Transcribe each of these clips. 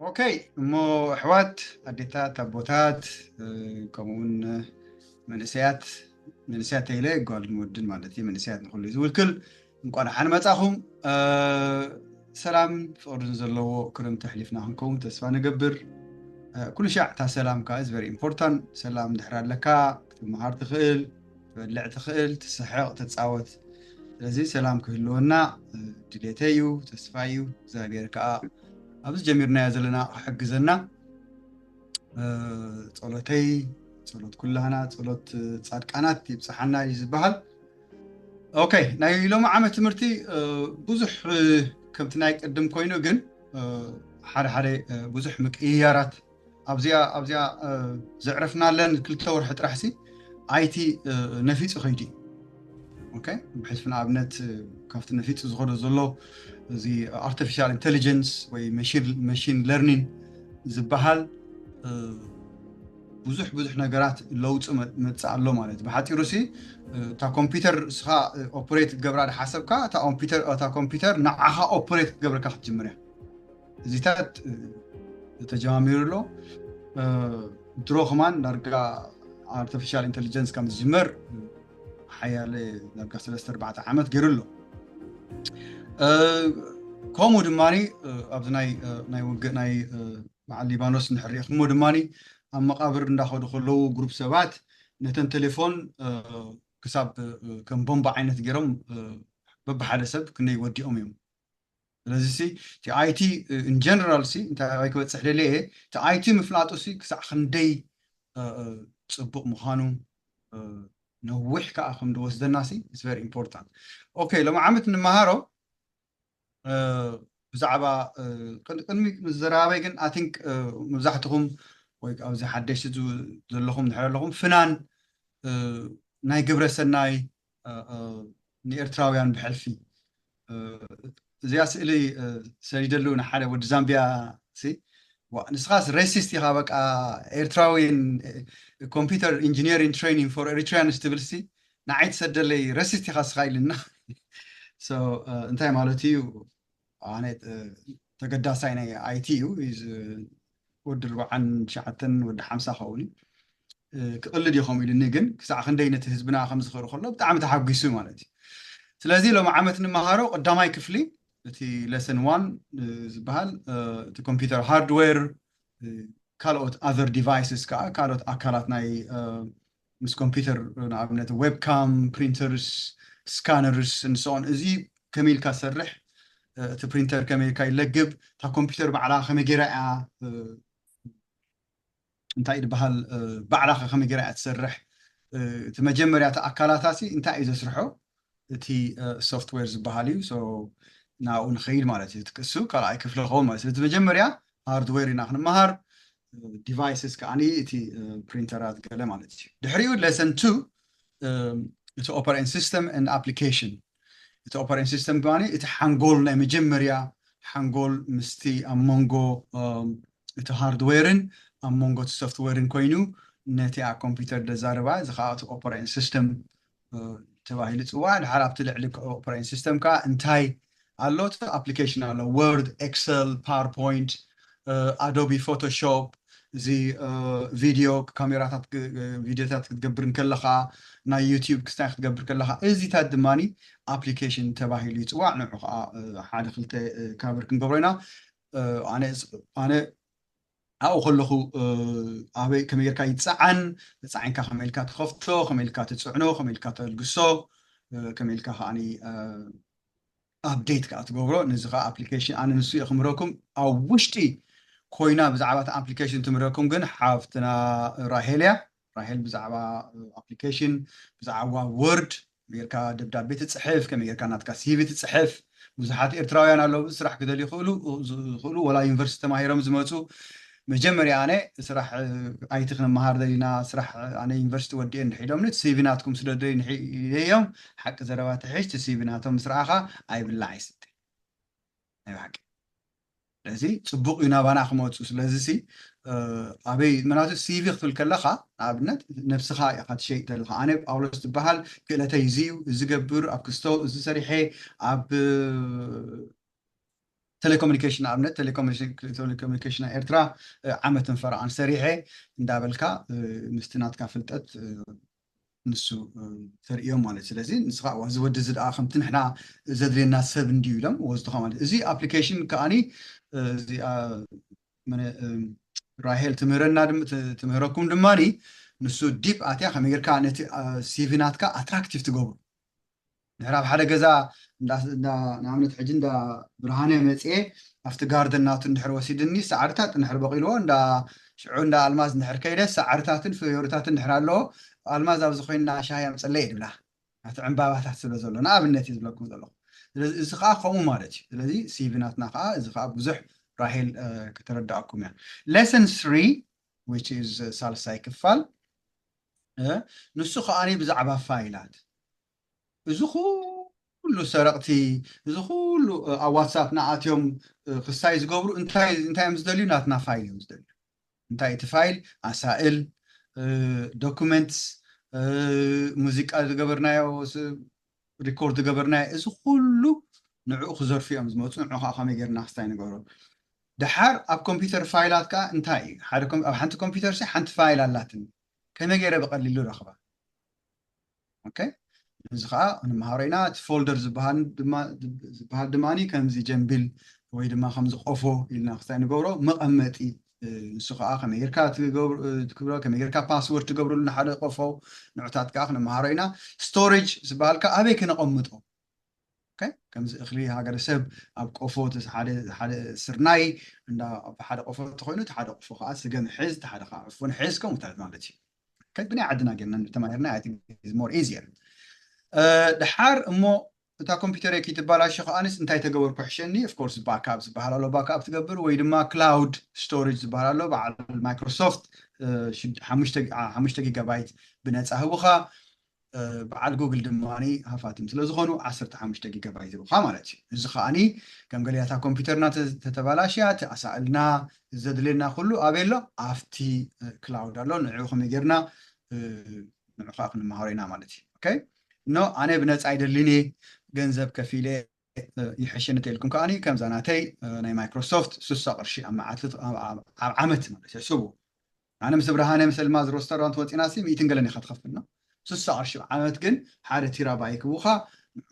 ኦኬ፣ እሞ ኣሕዋት፣ ኣዴታት፣ ኣቦታት፣ እ፣ ከምኡውን መንእሰያት፣ መንእሰያት ተይለ ጓልን ወድን ማለት እዩ፣ መንእሰያት ንኹሉ እዩ ዝውክል። እንኳን ደሓን መጻኹም። እ፣ ሰላም ፍቕርን ዘለዎ ክረምቲ ኣሕሊፍና ክንከውን ተስፋ ንገብር። እ፣ ኩሉ ሻዕ እታ ሰላም ከዓ is very important። ሰላም ድሕር ኣለካ ክትመሃር ትኽእል፣ ትበልዕ ትኽእል፣ ትስሕቕ፣ ትጻወት። ስለዚ ሰላም ክህልወና፣ እ፣ ድሌተይ እዩ፣ ተስፋ እዩ። እግዚኣብሔር ከዓ ኣብዚ ጀሚርናዮ ዘለና ክሕግዘና፣ እ፣ ጸሎተይ፣ ጸሎት ኩላህና፣ ጸሎት ጻድቃናት ይብጽሓና እዩ ዝበሃል። ኦኬ፣ ናይ ሎሚ ዓመት ትምህርቲ፣ እ፣ ብዙሕ፣ እ፣ ከምቲ ናይ ቅድም ኮይኑ ግን፣ እ፣ ሓደ ሓደ፣ እ፣ ብዙሕ ምቅይያራት ኣብዚኣ፣ ኣብዚኣ፣ እ፣ ዘዕረፍናለን ክልተ ወርሒ ጥራሕ ሲ፣ ኣይቲ፣ እ፣ ነፊጹ ከይዱ እዩ። ኦኬ፣ ብሕልፊ ንኣብነት፣ እ፣ ካብቲ ነፊጹ ዝኸዶ ዘሎ እዚ ኣርቲፊሻል ኢንተሊጀንስ ወይ መሽን፣ መሽን ለርኒንግ ዝበሃል፣ እ፣ ብዙሕ፣ ብዙሕ ነገራት ለውጢ መ-፣ መጽእ ኣሎ ማለት እዩ። ብሓጺሩ ሲ፣ እ፣ እታ ኮምፒውተር እስኻ፣ እ፣ ኦፕሬት ክትገብራ ድሓሰብካ፣ እታ ኮምፒውተር፣ እታ ኮምፒውተር ንዓኻ ኦፕሬት ክትገብረካ ክትጅምር እያ። እዚታት፣ እ፣ ተጀማሚሩ ኣሎ። እ፣ ድሮ ከማን ዳርጋ ኣርቲፊሻል ኢንተሊጀንስ ከም ዝጅመር፣ እ፣ ሓያለ ዳርጋ ሰለስተ ኣርባዕተ ዓመት ገይሩ ኣሎ። እ፣ ከምኡ ድማኒ፣ እ፣ ኣብዚ ናይ፣ እ፣ ናይ ውግእ ናይ፣ እ፣ በዓል ሊባኖስ እንድሕር ርኢኹሞ ድማኒ ኣብ መቓብር እንዳኸዱ ከለዉ ግሩፕ ሰባት ነተን ቴሌፎን፣ እ፣ ክሳብ፣ እ፣ ከም ቦምባ ዓይነት ገይሮም፣ እ፣ በብሓደ ሰብ ክንደይ ወዲኦም እዮም። ስለዚ ሲ፣ እቲ ኣይቲ፣ እ፣ ኢን ጀነራል ሲ፣ እንታይ ኣባይ ክበጽሕ ደልየ እየ፣ እቲ ኣይቲ ምፍላጡ ሲ፣ ክሳዕ ክንደይ፣ እ፣ እ፣ ጽቡቕ ምዃኑ፣ እ፣ ነዊሕ ከኣ ከም ዝወስደና ሲ፣ it's very important። ኦኬ፣ ሎሚ ዓመት እንመሃሮ፣ እ፣ ብዛዕባ፣ እ፣ ቅድ-፣ ቅድሚ ምዝራበይ ግን፣ I think፣ እ፣ መብዛሕትኹም ወይ ኣብዚ ሓደሽቲ ዝ-፣ ዘለኹም እንድሕር ኣለኹም፣ ፍናን፣ እ፣ ናይ ግብረ ሰናይ፣ እ፣ እ፣ ንኤርትራውያን ብሕልፊ፣ እ፣ እዚኣ ስእሊ፣ እ፣ ሰዲደሉ ንሓደ ወዲ ዛምቢያ ሲ፣ ዋ፣ ንስኻስ ሬሲስት ኢኻ፣ በቃ ኤርትራዊን፣ እ፣ ኮምፒውተር ኢንጂኒሪንግ ትሬኒንግ ፎር ኤሪትሪያንስ ትብል ሲ፣ ንዓይ ትሰደለይ ሬሲስት ኢኻ እስኻ ኢልና። So፣ እ፣ እንታይ ማለት እዩ? ኣነ፣ እ፣ ተገዳሳይ ናይ ኣይቲ እዩ። ኢዝ፣ እ፣ ወዲ ኣርብዓን ትሽዓተን፣ ወዲ ሓምሳ ኸውን እዩ። እ፣ ክቕልድ እዩ ከምኡ ኢሉኒ፣ ግን ክሳዕ ክንደይ ነቲ ህዝብና ከም ዝኽሪ ከሎ ብጣዕሚ ተሓጒሱ ማለት እዩ። ስለዚ ሎሚ ዓመት ንመሃሮ ቀዳማይ ክፍሊ፣ እቲ ሌሰን ዋን፣ እ፣ ዝበሃል፣ እ፣ እቲ ኮምፒውተር ሃርድዌር፣ እ፣ ካልኦት ኣዘር ዲቫይስስ ከዓ፣ ካልኦት ኣካላት ናይ፣ እ፣ ምስ ኮምፒውተር፣ ንኣብነት ዌብካም፣ ፕሪንተርስ፣ ስካነርስ፣ እንስኦን፣ እዚ ከመይ ኢልካ ሰርሕ፣ እ፣ እቲ ፕሪንተር ከመይ ኢልካ ይለግብ፣ እታ ኮምፒውተር ባዕላ ከመይ ገይራ እያ፣ እ፣ እንታይ እዩ ዝበሃል፣ እ፣ ባዕላ ከ ከመይ ገይራ እያ ትሰርሕ፣ እ፣ እቲ መጀመርያ እቲ ኣካላታ ሲ እንታይ እዩ ዘስርሖ፣ እቲ፣ እ፣ ሶፍትዌር ዝበሃል እዩ። So፣ ናብኡ ንኸይድ ማለት እዩ። እቲ ክሱ ካልኣይ ክፍሊ ክኸውን ማለት እዩ። እቲ መጀመርያ ሃርድዌር ኢና ክንመሃር፣ እ፣ ዲቫይስስ ከዓኒ እቲ፣ እ፣ ፕሪንተራት ገለ ማለት እዩ። ድሕሪኡ ሌሰን ቱ፣ እ፣ እቲ ኦፐሬቲንግ ሲስተም ኤንድ ኣፕሊኬሽን። እቲ ኦፐሬቲንግ ሲስተም ድማ እቲ ሓንጎል፣ ናይ መጀመርያ ሓንጎል ምስቲ ኣብ መንጎ፣ እ፣ እቲ ሃርድዌርን ኣብ መንጎ እቲ ሶፍትዌርን ኮይኑ ነቲ ኣብ ኮምፒውተር ዘዛርባ፣ እዚ ከዓ እቲ ኦፐሬቲንግ ሲስተም፣ እ፣ ተባሂሉ ይፅዋዕ። ድሓር ኣብቲ ልዕሊ ኦፐሬቲንግ ሲስተም ከዓ እንታይ ኣሎ? እቲ ኣፕሊኬሽን ኣሎ። ወርድ፣ ኤክሰል፣ ፓወርፖይንት፣ እ፣ ኣዶቢ ፎቶሾፕ፣ እዚ፣ እ፣ ቪድዮ ካሜራታት ክ-፣ ቪድዮታት ክትገብር እንከለኻ፣ ናይ ዩቲዩብ ክስታይ ክትገብር ከለኻ፣ እዚታት ድማኒ ኣፕሊኬሽን ተባሂሉ ይፅዋዕ። ንዑ ከዓ፣ እ፣ ሓደ ክልተ፣ እ፣ ካቨር ክንገብሮ ኢና። እ፣ ኣነ፣ ኣነ ኣብኡ ከለኹ፣ እ፣ ኣበይ ከመይ ጌርካ ይጸዓን፣ ተጻዒንካ ከመይ ኢልካ ትኸፍቶ፣ ከመይ ኢልካ ትጽዕኖ፣ ከመይ ኢልካ ተልግሶ፣ እ፣ ከመይ ኢልካ ከዓኒ፣ እ፣ ኣፕዴት ከኣ ትገብሮ። ነዚ ከኣ ኣፕሊኬሽን ኣነ ንሱ እየ ክምህረኩም። ኣብ ውሽጢ ኮይና ብዛዕባ እቲ ኣፕሊኬሽን ትምህረኩም ግን ሓፍትና ራሄል እያ። ራሄል ብዛዕባ ኣፕሊኬሽን፣ ብዛዕባ ወርድ፣ ከመይ ጌርካ ደብዳቤ ትጽሕፍ፣ ከመይ ጌርካ ናትካ ሲቪ ትጽሕፍ። ብዙሓት ኤርትራውያን ኣለዉ፣ ስራሕ ክደልዩ ይኽእሉ፣ ዝኽእሉ፣ ወላ ዩኒቨርሲቲ ተማሂሮም ዝመጹ። መጀመርያ ኣነ ስራሕ፣ እ፣ ኣይቲ ክንመሃር ደሊና፣ ስራሕ፣ እ፣ ኣነ ዩኒቨርሲቲ ወዲኤ እንድሕር ኢሎምኒ፣ እቲ ሲቪ ናትኩም ስደዱለይ እንድሕር ኢለዮም፣ ሓቂ ዘረባ ትሕሽ፣ እቲ ሲቪ ናቶም ምስ ረኣኻ ኣይብላዕ ኣይስተ። ናይ ብሓቂ። ስለዚ ጽቡቕ እዩ ናባና ክመጹ። ስለዚ ሲ፣ እ፣ ኣበይ፣ ምናቱ ሲቪ ክትብል ከለኻ፣ ንኣብነት ነብስኻ ኢኻ ትሸይጥ ዘለኻ። ኣነ ጳውሎስ ዝበሃል፣ ክእለተይ እዚ እዩ፣ እዚ ገብር፣ ኣብ ክስቶ እዚ ሰሪሐ፣ ኣብ፣ እ፣ ቴሌኮሙኒኬሽን ንኣብነት ቴሌኮሙኒኬሽን ኤርትራ ዓመትን ፈረቓን ሰሪሐ እንዳበልካ ምስቲ ናትካ ፍልጠት ንሱ ተርእዮም ማለት። ስለዚ ንስኻ እዚ ወዲ እዚ ደኣ ከምቲ ንሕና ዘድልየና ሰብ እንድዩ ኢሎም ወስድኻ ማለት። እዚ ኣፕሊኬሽን ከኣኒ እዚኣ ራሄል ትምህረና ትምህረኩም ድማ ንሱ ዲፕ ኣትያ ከመይ ጌርካ ነቲ ሲቪ ናትካ ኣትራክቲቭ ትገብሩ። ድሕር ኣብ ሓደ ገዛ ንኣብነት ሕጂ እንዳ ብርሃነ መፅኤ ኣብቲ ጋርደን ናቱ እንድሕር ወሲድኒ ሳዕርታት እንድሕር በቂልዎ እንዳ ሽዑ እንዳ ኣልማዝ እንድሕር ከይደ ሳዕርታትን ፍዮርታትን እንድሕር ኣለዎ ኣልማዝ ኣብዚ ኮይና ሻሂ ኣምፀለይ ድብላ ናቲ ዕምባባታት ስለ ዘሎ ንኣብነት እዩ ዝብለኩም ዘለኹ። ስለዚ እዚ ከዓ ከምኡ ማለት እዩ። ስለዚ ሲቪ ናትና ከዓ እዚ ከዓ ብዙሕ ራሄል ከተረዳእኩም እያ። ሌሰን ስሪ which is ሳልሳይ ክፋል ንሱ ከዓኒ ብዛዕባ ፋይላት እዚ ኩሉ ሰረቕቲ እዚ ኩሉ ኣብ ዋትሳፕ ንኣትዮም ክስታይ ዝገብሩ እንታይ እንታይ እዮም ዝደልዩ? ናትና ፋይል እዮም ዝደልዩ። እንታይ እቲ ፋይል ኣሳእል ዶኩመንትስ ሙዚቃ ዝገበርናዮ ሪኮርድ ዝገበርናዮ እዚ ኩሉ ንዕኡ ክዘርፉ እዮም ዝመፁ። ንዑ ከዓ ከመይ ጌርና ክስታይ ንገብሮ? ደሓር ኣብ ኮምፒውተር ፋይላት ከዓ እንታይ እዩ? ኣብ ሓንቲ ኮምፒውተር ሲ ሓንቲ ፋይል ኣላትኒ ከመይ ገይረ ብቐሊሉ ረኽባ? ኦኬ እዚ ከዓ ክንመሃሮ ኢና። እቲ ፎልደር ዝበሃል ድማ ከምዚ ጀምቢል ወይ ድማ ከምዚ ቆፎ ኢልና ክስታይ ንገብሮ መቐመጢ ንሱ ከዓ ከመይ ጌርካ ትክብሮ ከመይ ጌርካ ፓስወርድ ትገብርሉ ንሓደ ቆፎ ንዑታት ከዓ ክንመሃሮ ኢና። ስቶሬጅ ዝበሃል ከዓ ኣበይ ክነቐምጦ ከምዚ እኽሊ ሃገረሰብ ኣብ ቆፎ ሓደ ስርናይ እንዳ ሓደ ቆፎ ተኮይኑ እቲ ሓደ ቆፎ ከዓ ስገም ሕዝ እቲ ሓደ ከዓ ዕፉን ሕዝ ከምኡታት ማለት እዩ። ብናይ ዓድና ጌርና ተማሂርና more easier። ድሓር እሞ እታ ኮምፒውተር ክትበላሾ ከዓንስ እንታይ ተገበርኩ ሕሸኒ? ኦፍኮርስ ባካፕ ዝበሃል ኣሎ ባካፕ ትገብር ወይ ድማ ክላውድ ስቶሬጅ ዝበሃል ኣሎ በዓል ማይክሮሶፍት ሓሙሽተ ጊጋባይት ብነፃ ህቡኻ በዓል ጉግል ድማ ሃፋትም ስለ ዝኾኑ ዓሰርተ ሓሙሽተ ጊጋባይት ይሩካ ማለት እዩ። እዚ ከዓኒ ከም ገሊያታ ኮምፒውተርና ተተባላሽያ እቲ ኣሳእልና ዘድልየና ኩሉ ኣበይ ኣሎ ኣብቲ ክላውድ ኣሎ። ንዑ ከመይ ጌርና ንዑ ከዓ ክንመሃሮ ኢና ማለት እዩ። ኖ ኣነ ብነፃ ኣይደልን እየ ገንዘብ ከፊለ ይሕሸኒ ተልኩም ከዓኒ ከምዛ ናተይ ናይ ማይክሮሶፍት ስሳ ቅርሺ ኣብ መዓልቲ ኣብ ዓመት ማለት እዩ። ስቡ ኣነ ምስ ብርሃነ ምስ ኣልማዝ ሮስተራንት ወፂና ሲ ሚእትን ገለን ኢኻ ትኸፍልና ስሳ ቅርሺ ዓመት ግን ሓደ ቴራባይት ክቡኻ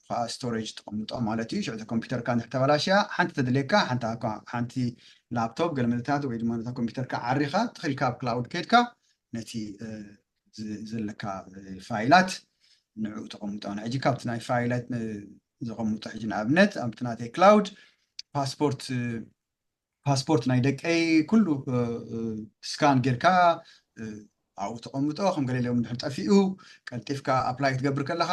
ከዓ ስቶሬጅ ትቐምጦ ማለት እዩ። ሽዕቲ ኮምፒውተርካ ንሕተበላሽያ ሓንቲ ተድልየካ ሓንቲ ላፕቶፕ ገለመለታት ወይ ድማ ነታ ኮምፒውተርካ ዓሪኻ ትኽልካ ኣብ ክላውድ ከድካ ነቲ ዘለካ ፋይላት ንዕኡ ተቐምጦ ሕጂ ካብቲ ናይ ፋይላት ዘቐምጦ ሕጂ ንኣብነት ኣብቲ ናተይ ክላውድ ፓስፖርት ፓስፖርት ናይ ደቀይ ኩሉ ስካን ጌርካ ኣብኡ ተቐምጦ ከም ገለ ኢሎም ድሕር ጠፊኡ ቀልጢፍካ ኣፕላይ ክትገብር ከለካ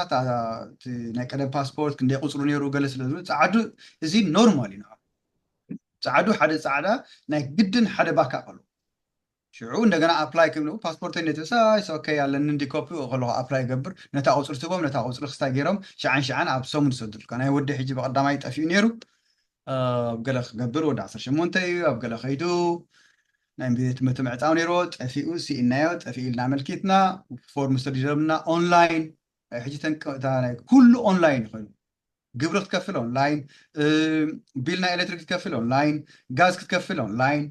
ናይ ቀደም ፓስፖርት ክንደይ ቁፅሩ ነይሩ ገለ ስለ ዝብል ፃዓዱ እዚ ኖርማል እዩ። ፃዓዱ ሓደ ፃዕዳ ናይ ግድን ሓደ ባካ ከሎ ሽዑ እንደገና ኣፕላይ ክብልኡ ፓስፖርተይ ነቲ ሳይስ ኦኬ ኣለኒ እንዲ ኮፒ ከለኹ ኣፕላይ ገብር ነታ ቁፅሪ ትቦም ነታ ቁፅሪ ክስታይ ገይሮም ሽዓን ሽዓን ኣብ ሰሙን ዝሰዱልካ ናይ ወዲ ሕጂ ብቀዳማይ ጠፊኡ ነይሩ ኣብ ገለ ክገብር ወዲ ዓሰርተ ሸሞንተ እዩ ኣብ ገለ ከይዱ ናይ ቤት ትምህርቲ ምዕፃው ነይርዎ ጠፊኡ ስኢናዮ ጠፊኡ ኢልና ኣመልኪትና ፎርም ሰዲዶምና ኦንላይን ሕጂ ኩሉ ኦንላይን ይኮይኑ ግብሪ ክትከፍል ኦንላይን ቢል ናይ ኤሌክትሪክ ክትከፍል ኦንላይን ጋዝ ክትከፍል ኦንላይን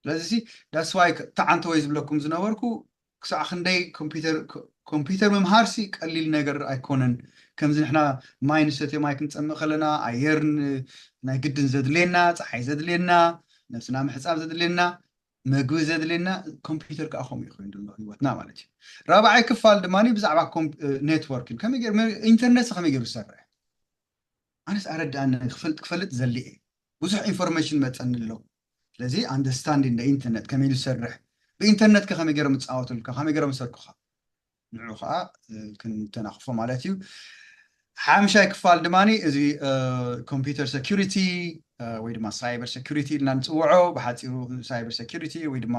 ስለዚ that's why ተዓንተ ወይ ዝብለኩም ዝነበርኩ ክሳዕ ክንደይ ኮምፒውተር ምምሃር ሲ ቀሊል ነገር ኣይኮነን። ከምዚ ንሕና ማይ ንሰትዮ ማይ ክንፀምእ ከለና ኣየር ናይ ግድን ዘድልየና ፀሓይ ዘድልየና ነብስና ምሕፃብ ዘድልየና መግቢ ዘድልየና ኮምፒውተር ከዓ ከምኡ ይኮይን ዘሎ ህይወትና ማለት እዩ። ራብዓይ ክፋል ድማ ብዛዕባ ኔትወርክን ከመይ ገይሩ ኢንተርኔት ከመይ ገይሩ ዝሰርሕ ኣነስ ኣረዳኣኒ ክፈልጥ ክፈልጥ ዘሊ እየ ብዙሕ ኢንፎርሜሽን መፀኒ ኣሎ። ስለዚ understanding the internet ከመይ ዝሰርሕ ብኢንተርነት ከመይ ገይሮም ዝፃወትልካ ከመይ ገይሮም ዝሰርኩካ ንዑ ከዓ ክንተናኽፎ ማለት እዩ። ሓምሻይ ክፋል ድማ እዚ ኮምፒውተር ሰኪሪቲ ወይ ድማ ሳይበር ሰኪሪቲ ኢልና ንፅውዖ ብሓፂሩ ሳይበር ሰኪሪቲ ወይ ድማ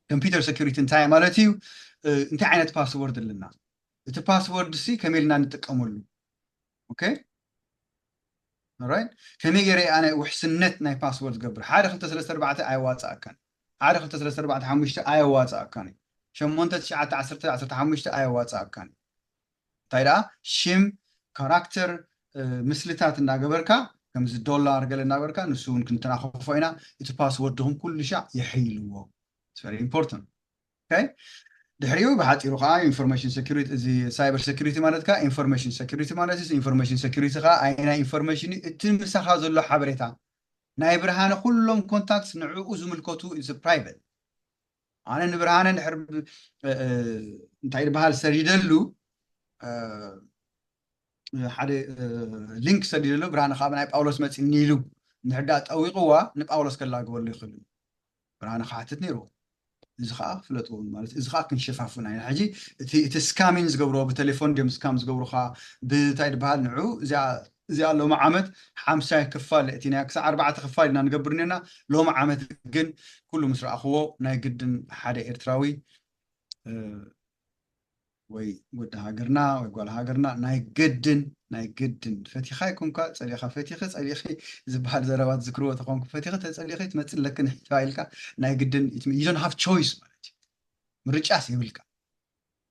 ኮምፒውተር ሰኪሪቲ እንታይ ማለት እዩ እንታይ ዓይነት ፓስወርድ ኣለና እቲ ፓስወርድ ሲ ከመይ ኢልና ንጥቀመሉ okay right ከመይ ገይረ ኣነ ውሕስነት ናይ ፓስወርድ ገብር ሓደ ክልተ ሰለስተ ኣርባዕተ ኣይዋፅኣካን ሓደ ክልተ ሰለስተ ኣርባዕተ ሓሙሽተ ኣየዋፅኣካን ሸሞንተ ትሽዓተ ዓሰርተ ዓሰርተ ሓሙሽተ ኣየዋፅኣካን እንታይ ደኣ ሽም ካራክተር ምስልታት እንዳገበርካ ከምዚ ዶላር ገለ እናበርካ ንሱ እውን ክንተናኸፎ ኢና። እቲ ፓስወርድኹም ኩሉ ሻዕ የሐይልዎ። It's very important. Okay? ድሕሪኡ ብሓፂሩ ከዓ ኢንፎርሜሽን ሴኩሪቲ፣ እዚ ሳይበር ሴኩሪቲ ማለት ከዓ ኢንፎርሜሽን ሴኩሪቲ ማለት እዩ። ኢንፎርሜሽን ሴኩሪቲ ከዓ ኣይናይ ኢንፎርሜሽን እዩ፣ እቲ ምሳኻ ዘሎ ሓበሬታ ናይ ብርሃነ ኩሎም ኮንታክትስ ንዕኡ ዝምልከቱ is private። ኣነ ንብርሃነ እንድሕር ብ- እ- እ- እንታይ ዝበሃል ሰዲደሉ እ፣ ሓደ ሊንክ ሰዲደሉ፣ ብርሃነ ካብ ናይ ጳውሎስ መፂኒ ኢሉ እንድሕር ዳ ጠዊቕዋ ንጳውሎስ ከላግበሉ ይኽእል እዩ። ብርሃነ ክሓትት ነይርዎ። እዚ ከዓ ፍለጥዎ ማለት እዚ ከዓ ክንሸፋፍን ኣይና ሕጂ እቲ እቲ ስካሚን ዝገብርዎ ብቴሌፎን ድዮም ስካም ዝገብሩካ ብታይ ዝበሃል ንዑ እዚኣ እዚኣ ሎሚ ዓመት ሓምሳይ ክፋል እቲ ናይ ክሳዕ ኣርባዕተ ክፋል ኢና ንገብር ነና። ሎሚ ዓመት ግን ኩሉ ምስ ረኣኽዎ ናይ ግድን ሓደ ኤርትራዊ እ፣ ወይ ወዲ ሃገርና ወይ ጓል ሃገርና ናይ ግድን ናይ ግድን ፈቲኻ ይኮንካ ፀሊኻ ፈቲኺ ፀሊኺ ዝበሃል ዘረባ ትዝክርዎ ተኾንኩ ፈቲኺ ተፀሊኺ ትመፅእ ኣለክን ሒትባ ኢልካ ናይ ግድን you don't have choice ማለት እዩ። ምርጫስ የብልካ።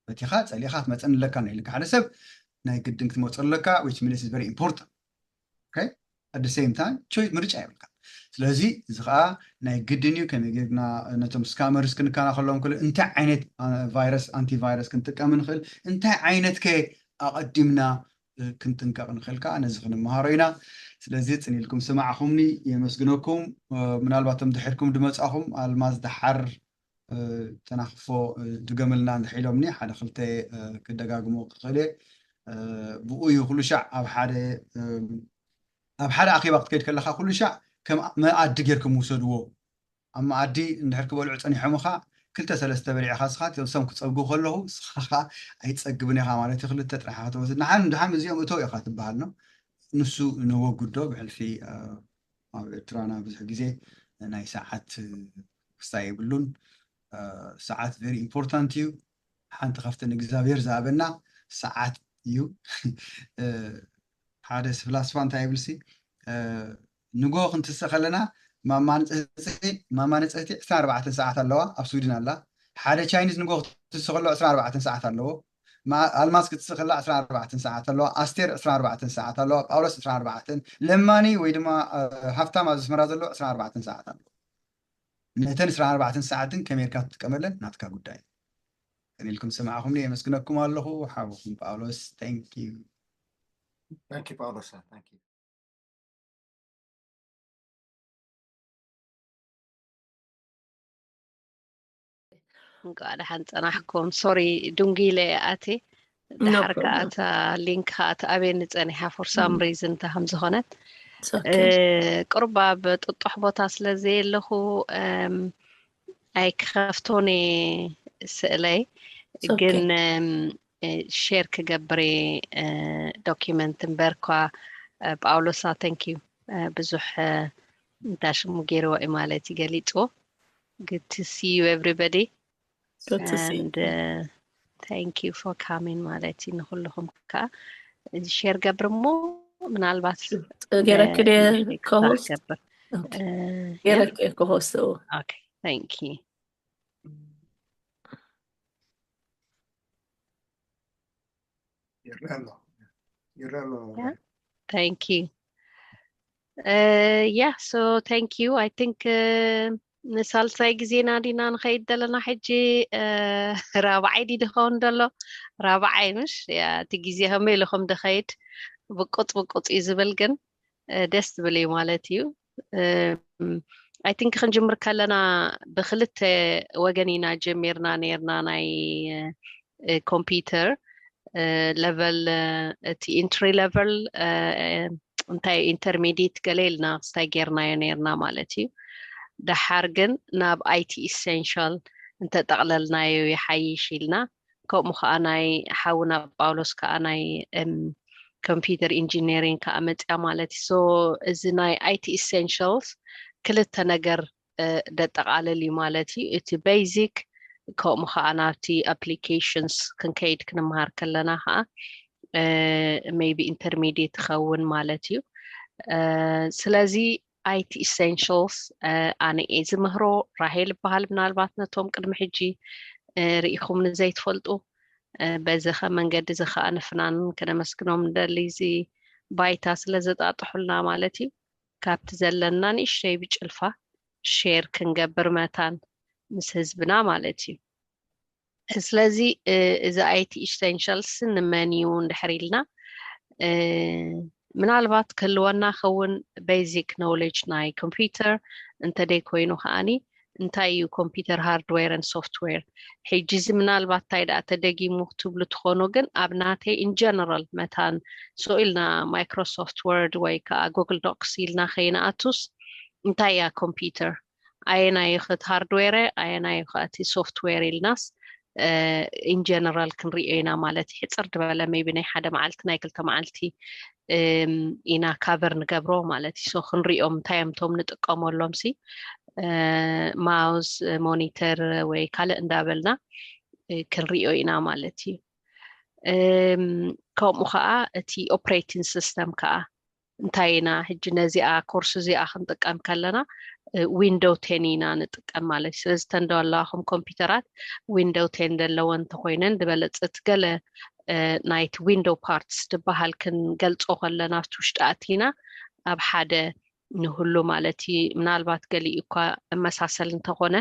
ፈቲኻ ፀሊኻ ትመፀኒ ኣለካ ናይ ኢልካ ሓደ ሰብ ናይ ግድን ክትመፁ ኣለካ which means is very important። Okay? At the same time choice ምርጫ የብልካ። ስለዚ እዚ ከዓ ናይ ግድን እዩ። ከመይ ጌርና ነቶም ስካመርስ ክንከናኸሎም ክእል እንታይ ዓይነት ቫይረስ ኣንቲቫይረስ ክንጥቀም ንኽእል እንታይ ዓይነት ከ ኣቐዲምና ክንጥንቀቕ ንኽእል ከዓ ነዚ ክንመሃሮ ኢና። ስለዚ ፅን ኢልኩም ስማዕኹምኒ የመስግነኩም። ምናልባት ቶም ድሕርኩም ድመፃኹም ኣልማዝ ደሓር ተናኽፎ ድገምልና እንድሕር ኢሎምኒ ሓደ ክልተ ክደጋግሞ ክኽእል እየ። ብኡ እዩ ኩሉ ሻዕ ኣብ ሓደ ኣብ ሓደ ኣኼባ ክትከይድ ከለኻ ኩሉ ሻዕ ከም መኣዲ ጌርኩም ውሰድዎ። ኣብ መኣዲ እንድሕር ክበልዑ ፀኒሖምኻ ክልተ ሰለስተ በሊዕኻ ስኻ እቶም ሰም ክፀግቡ ከለኹ ስኻ ከዓ ኣይትፀግብን ኢኻ ማለት እዩ። ክልተ ጥራሕ ክትወስድ ንሓን ድሓም እዚኦም እተው ኢኻ ትበሃል ነው። ንሱ ነወጉዶ ብሕልፊ ኣብ ኤርትራና ብዙሕ ግዜ ናይ ሰዓት ክስታይ የብሉን። ሰዓት very important እዩ። ሓንቲ ካብተን እግዚኣብሔር ዝሃበና ሰዓት እዩ። ሓደ ፍላስፋ እንታይ ይብልሲ ንጎ ክንትስእ ከለና ማማ ንፅህቲ 24 ሰዓት ኣለዋ ኣብ ስዊድን ኣላ። ሓደ ቻይኒዝ ንጎ ክትስእ ከሎ 24 ሰዓት ኣለዎ። ኣልማዝ ክትስእ ከላ 24 ሰዓት ኣለዋ። ኣስቴር 24 ሰዓት ኣለዋ። ጳውሎስ 24 ለማኒ ወይ ድማ ሃፍታም ኣብ ኣስመራ ዘሎ 24 ሰዓት ኣለዎ። ነተን 24 ሰዓትን ከመይ ጌርካ ትጥቀመለን ናትካ ጉዳይ። ከኒልኩም ዝሰማዕኹምኒ የመስግነኩም ኣለኹ። ሓውኹም ጳውሎስ። Thank you። Thank you ጳውሎስ። Thank you። እንኳዕ ደሓን ፀናሕኩም። ሶሪ ድንጉ ኢለ ኣቲ ድሓር ከዓ እታ ሊንክ ከዓ ትኣብየኒ ፀኒሓ for some reason እንታ ከም ዝኾነት ቁርብ ኣብ ጥጡሕ ቦታ ስለ ዘየለኹ ኣይክኸፍቶን ስእለይ ግን ሼር ክገብር ዶኪመንት እምበር ኳ ጳውሎሳ thank you ብዙሕ እንታይ ሽሙ ገይርዎ እዩ ማለት እዩ ገሊፅዎ። Good to see you everybody. Good to see you. And uh, thank you for coming ማለት እዩ ንኩልኹም ከዓ ሼር ገብር እሞ ምናልባት ገረክ ኮሆስት ገብር ገረክ ኮሆስት okay thank you ይረሎ ይረሎ thank you uh, yeah so thank you I think uh, ንሳልሳይ ግዜና ዲና ንኸይድ ዘለና ሕጂ ራብዓይ ዲ ድኸውን ደሎ ራብዓይ ምሽ እቲ ግዜ ከመይ ኢሉ ከም ድኸይድ ብቁፅ ብቁፅ እዩ ዝብል ግን ደስ ዝብል እዩ ማለት እዩ I think ክንጅምር ከለና ብክልተ ወገን ኢና ጀሚርና ነርና ናይ ኮምፒውተር level እቲ entry level እንታይ intermediate ገለ ኢልና ክስታይ ጌርናዮ ነርና ማለት እዩ። ደሓር ግን ናብ IT essential እንተጠቕለልናዮ ይሓይሽ ኢልና ከምኡ ከዓ ናይ ሓውና ጳውሎስ ከዓ ናይ computer engineering ከዓ መፅያ ማለት እዩ። So እዚ ናይ IT essentials ክልተ ነገር ደጠቓልል እዩ ማለት እዩ። እቲ basic ከምኡ ከዓ ናብቲ applications ክንከይድ ክንምሃር ከለና ከዓ maybe intermediate ይኸውን ማለት እዩ። ስለዚ IT essentials ኣነ እየ ዝምህሮ። ራሄል ይበሃል። ምናልባት ነቶም ቅድሚ ሕጂ ርኢኹም ንዘይትፈልጡ በዚ ከ መንገዲ እዚ ከዓ ንፍናን ክነመስግኖም ንደሊ። እዚ ባይታ ስለ ዘጣጥሑልና ማለት እዩ። ካብቲ ዘለና ንእሽተይ ብጭልፋ ሼር ክንገብር መታን ምስ ህዝብና ማለት እዩ። ስለዚ እዚ ኣይቲ ኢሰንሻልስ ንመን እዩ እንድሕር ኢልና ምናልባት ክህልወና ከውን ቤዚክ ኖውሌጅ ናይ ኮምፒውተር እንተደይ ኮይኑ ከዓኒ እንታይ እዩ ኮምፒውተር ሃርድዌርን ሶፍትዌር። ሕጂ እዚ ምናልባት እንታይ ደኣ ተደጊሙ ክትብሉ ትኾኑ ግን ኣብ ናተይ ኢንጀነራል መታን ስኢልና ማይክሮሶፍት ወርድ ወይ ከዓ ጉግል ዶክስ ኢልና ከይንኣቱስ እንታይ እያ ኮምፒውተር ኣየናይ ኸቲ ሃርድዌር ኣየናይ ኸቲ ሶፍትዌር ኢልናስ ኢንጀነራል ክንሪኦ ኢና ማለት ሕፅር ዝበለ ቢ ናይ ሓደ መዓልቲ ናይ ክልተ መዓልቲ ኢና ካቨር ንገብሮ ማለት እዩ። ክንሪኦም እንታይ እዮም ቶም ንጥቀመሎም ሲ ማውስ ሞኒተር ወይ ካልእ እንዳበልና ክንሪኦ ኢና ማለት እዩ። ከምኡ ከዓ እቲ ኦፕሬቲንግ ሲስተም ከዓ እንታይ ኢና ሕጂ ነዚኣ ኮርስ እዚኣ ክንጥቀም ከለና ዊንዶው ቴን ኢና ንጥቀም ማለት እዩ። ስለዚ ተን ደለዋኹም ኮምፒውተራት ዊንዶው ቴን ዘለወን እንተኮይነን ዝበለፅት ገለ ናይቲ ዊንዶው ፓርትስ ዝበሃል ክንገልፆ ከለና ኣብቲ ውሽጢ ኣቲና ኣብ ሓደ ንህሉ ማለት እዩ። ምናልባት ገሊኡ እኳ መሳሰል እንተኾነ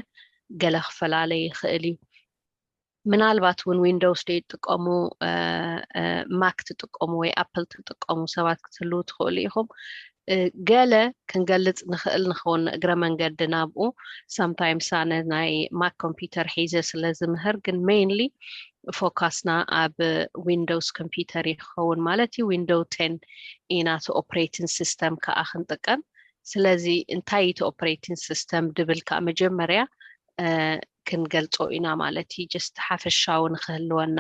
ገለ ክፈላለ ይኽእል እዩ። ምናልባት እውን ዊንዶውስ ዶ ይጥቀሙ ማክ ትጥቀሙ ወይ ኣፕል ትጥቀሙ ሰባት ክትህልው ትኽእሉ ኢኹም። ገለ ክንገልፅ ንኽእል ንኸውን እግረ መንገዲ ናብኡ sometimes ኣነ ናይ ማክ ኮምፒውተር ሒዘ ስለ ዝምህር ግን mainly ፎካስና ኣብ ዊንዶውስ ኮምፒውተር ይኸውን ማለት እዩ። ዊንዶው ቴን ኢና እቲ ኦፕሬቲንግ ሲስተም ከዓ ክንጥቀም። ስለዚ እንታይ እቲ ኦፕሬቲንግ ሲስተም ድብል ከዓ መጀመርያ ክንገልፆ ኢና ማለት እዩ። ጀስት ሓፈሻዊ ንክህልወና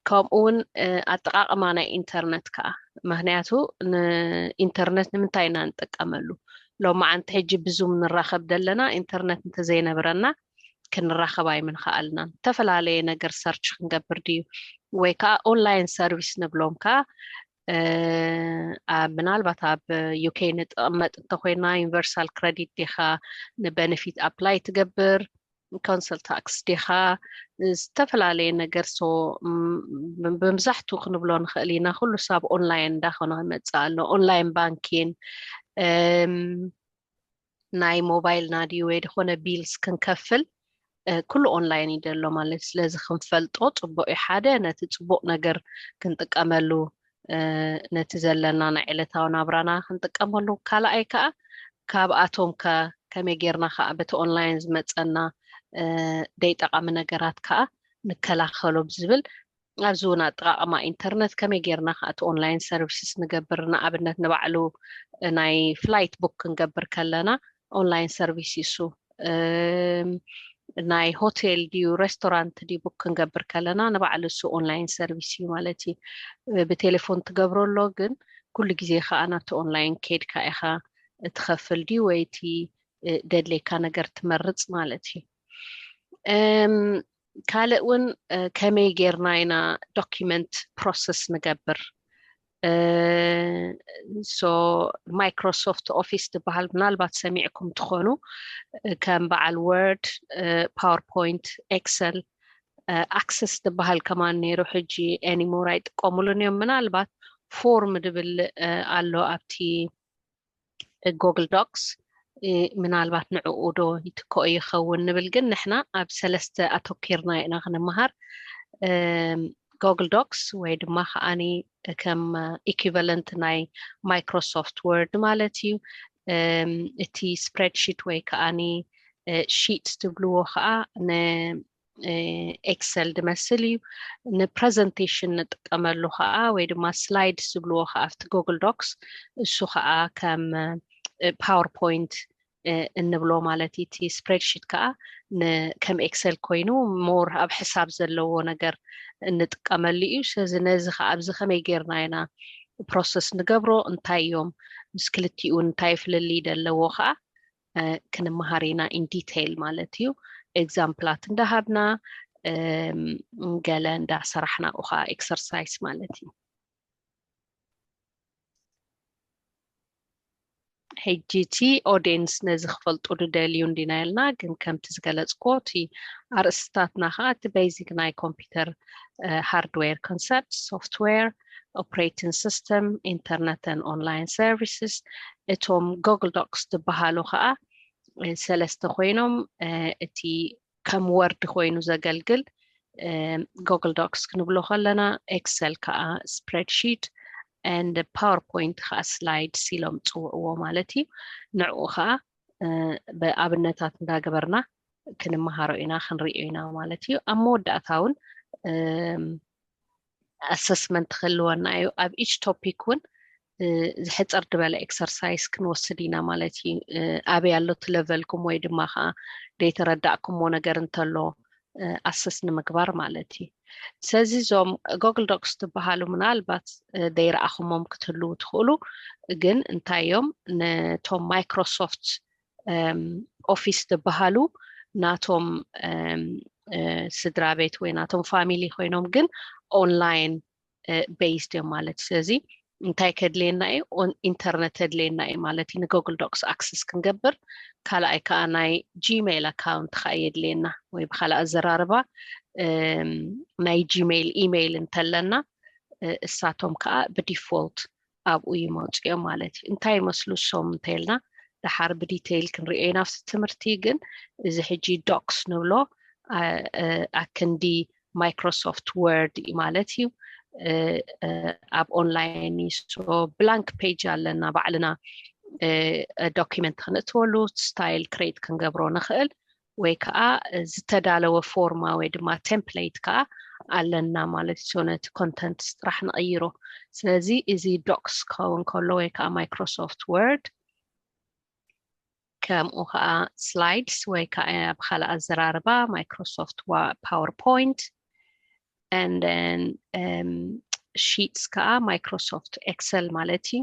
ከምኡ እውን ኣጠቃቅማ ናይ ኢንተርነት ከዓ ምክንያቱ ኢንተርነት ንምንታይ ኢና ንጥቀመሉ? ሎማዓንቲ ሕጂ ብዙም ንራኸብ ዘለና ኢንተርነት እንተዘይነብረና ክንራኸብ ኣይምንኸኣልናን። ዝተፈላለየ ነገር ሰርች ክንገብር ድዩ ወይ ከዓ ኦንላይን ሰርቪስ ንብሎም ከዓ ምናልባት ኣብ ዩኬ ንጥቀመጥ እንተኮይና ዩኒቨርሳል ክረዲት ዲኻ ንበነፊት ኣፕላይ ትገብር ካውንስል ታክስ ዲኻ ዝተፈላለየ ነገር ሶ ብምዛሕቱ ክንብሎ ንኽእል ኢና። ኩሉ ሳብ ኦንላይን እንዳኾነ ይመፅእ ኣሎ። ኦንላይን ባንኪን ናይ ሞባይልና ድዩ ወይ ዝኾነ ቢልስ ክንከፍል ኩሉ ኦንላይን እዩ ዘሎ ማለት። ስለዚ ክንፈልጦ ፅቡቅ እዩ። ሓደ ነቲ ፅቡቅ ነገር ክንጥቀመሉ ነቲ ዘለና ናይ ዕለታዊ ናብራና ክንጥቀመሉ፣ ካልኣይ ከዓ ካብኣቶም ከ ከመይ ጌርና ከዓ በቲ ኦንላይን ዝመፀና ደይጠቃሚ ነገራት ከዓ ንከላኸሎ ብዝብል ኣብዚ እውን ኣጠቃቅማ ኢንተርነት ከመይ ጌርና ከዓ እቲ ኦንላይን ሰርቪስስ ንገብር። ንኣብነት ንባዕሉ ናይ ፍላይት ቡክ ክንገብር ከለና ኦንላይን ሰርቪስ ይሱ ናይ ሆቴል ድዩ ሬስቶራንት ድዩ ቡክ ክንገብር ከለና ንባዕሉ እሱ ኦንላይን ሰርቪስ እዩ ማለት እዩ። ብቴሌፎን ትገብሮ ኣሎ ግን ኩሉ ግዜ ከዓ ናብቲ ኦንላይን ኬድካ ኢኻ ትኸፍል ድዩ ወይ እቲ ደድሌካ ነገር ትመርፅ ማለት እዩ። ካልእ እውን ከመይ ጌርና ኢና ዶኪመንት ፕሮሰስ ንገብር? ሶ ማይክሮሶፍት ኦፊስ ዝበሃል ምናልባት ሰሚዕኩም ትኾኑ ከም በዓል ወርድ፣ ፓወርፖይንት፣ ኤክሰል፣ ኣክሰስ ዝበሃል ከማን ነይሩ። ሕጂ ኤኒሞር ኣይጥቀሙሉን እዮም። ምናልባት ፎርም ድብል ኣሎ ኣብቲ ጎግል ዶክስ ምናልባት ንዕኡ ዶ ይትከኦ ይኸውን ንብል ግን ንሕና ኣብ ሰለስተ ኣተኪርና ኢና ክንመሃር። ጎግል ዶክስ ወይ ድማ ከዓኒ ከም ኢኩቨለንት ናይ ማይክሮሶፍት ወርድ ማለት እዩ። እቲ ስፕሬድሺት ወይ ከዓኒ ሺት ትብልዎ ከዓ ኤክሰል ድመስል እዩ። ንፕረዘንቴሽን ንጥቀመሉ ከዓ ወይ ድማ ስላይድ ዝብልዎ ከዓ ኣብቲ ጎግል ዶክስ እሱ ከዓ ከም ፓወርፖይንት እንብሎ ማለት እዩ። እቲ ስፕሬድሺት ከዓ ከም ኤክሰል ኮይኑ ሞር ኣብ ሕሳብ ዘለዎ ነገር እንጥቀመሉ እዩ። ስለዚ ነዚ ከዓ ኣብዚ ከመይ ጌርና ኢና ፕሮሰስ ንገብሮ እንታይ እዮም ምስ ክልቲኡ እንታይ ፍልልይ ዘለዎ ከዓ ክንመሃር ኢና ኢን ዲቴይል ማለት እዩ። ኤግዛምፕላት እንዳሃብና ገለ እንዳሰራሕና ኡኻ ኤክሰርሳይስ ማለት እዩ። ሕጂ እቲ ኦዲየንስ ነዚ ክፈልጡ ድደልዩ እንዲና ኢልና ግን ከምቲ ዝገለፅኮ እቲ ኣርእስትታትና ከዓ እቲ ቤዚክ ናይ ኮምፒውተር ሃርድዌር ኮንሰፕት ሶፍትዌር operating system, internet and online services። እቶም Google Docs ዝበሃሉ ከዓ ሰለስተ ኮይኖም፣ እቲ ከም ወርድ ኮይኑ ዘገልግል Google Docs ክንብሎ ከለና፣ ኤክሰል ከዓ ስፕሬድሺት and ፓወርፖይንት ከዓ ስላይድስ ኢሎም ፅውዕዎ ማለት እዩ። ንዕኡ ከዓ ብኣብነታት እንዳገበርና ክንመሃሮ ኢና፣ ክንሪኦ ኢና ማለት እዩ። ኣብ መወዳእታ እውን ኣሰስመንት ክህልወና እዩ። ኣብ ኢች ቶፒክ እውን ዝሕፅር ዝበለ ኤክሰርሳይዝ ክንወስድ ኢና ማለት እዩ። ኣበይ ኣሎ እቲ ለቨልኩም ወይ ድማ ከዓ ዘይተረዳእኩምዎ ነገር እንተሎ ኣሰስ ንምግባር ማለት እዩ። ስለዚ እዞም ጎግል ዶክስ ዝበሃሉ ምናልባት ዘይረኣኹሞም ክትህልዉ ትኽእሉ፣ ግን እንታይ እዮም፣ ነቶም ማይክሮሶፍት ኦፊስ ዝበሃሉ ናቶም ስድራ ቤት ወይ ናቶም ፋሚሊ ኮይኖም ግን ኦንላይን ቤዝድ እዮም ማለት። ስለዚ እንታይ ከድልየና እዩ? ኢንተርነት ከድልየና እዩ ማለት እዩ ንጎግል ዶክስ ኣክሰስ ክንገብር። ካልኣይ ከዓ ናይ ጂሜይል ኣካውንት ከዓ የድልየና፣ ወይ ብካልእ ኣዘራርባ ናይ ጂሜይል ኢሜይል እንተለና እሳቶም ከዓ ብዲፎልት ኣብኡ ይመፁ እዮም ማለት እዩ። እንታይ ይመስሉ እሶም እንተልና፣ ደሓር ብዲቴይል ክንሪኦ ኢና ኣብቲ ትምህርቲ። ግን እዚ ሕጂ ዶክስ ንብሎ ኣክንዲ ማይክሮሶፍት ወርድ ማለት እዩ። ኣብ ኦንላይን ሶ ብላንክ ፔጅ ኣለና፣ ባዕልና ዶኪመንት ክነእትወሉ፣ ስታይል ክሬት ክንገብሮ ንኽእል፣ ወይ ከዓ ዝተዳለወ ፎርማ ወይ ድማ ቴምፕሌት ከዓ ኣለና ማለት እዩ። ነቲ ኮንተንት ጥራሕ ንቐይሮ። ስለዚ እዚ ዶክስ ክኸውን ከሎ ወይ ከዓ ማይክሮሶፍት ወርድ ከምኡ ከዓ ስላይድስ ወይ ከዓ ብካልእ ኣዘራርባ ማይክሮሶፍት ፓወርፖይንት and then ሺትስ ከዓ ማይክሮሶፍት ኤክሰል ማለት እዩ።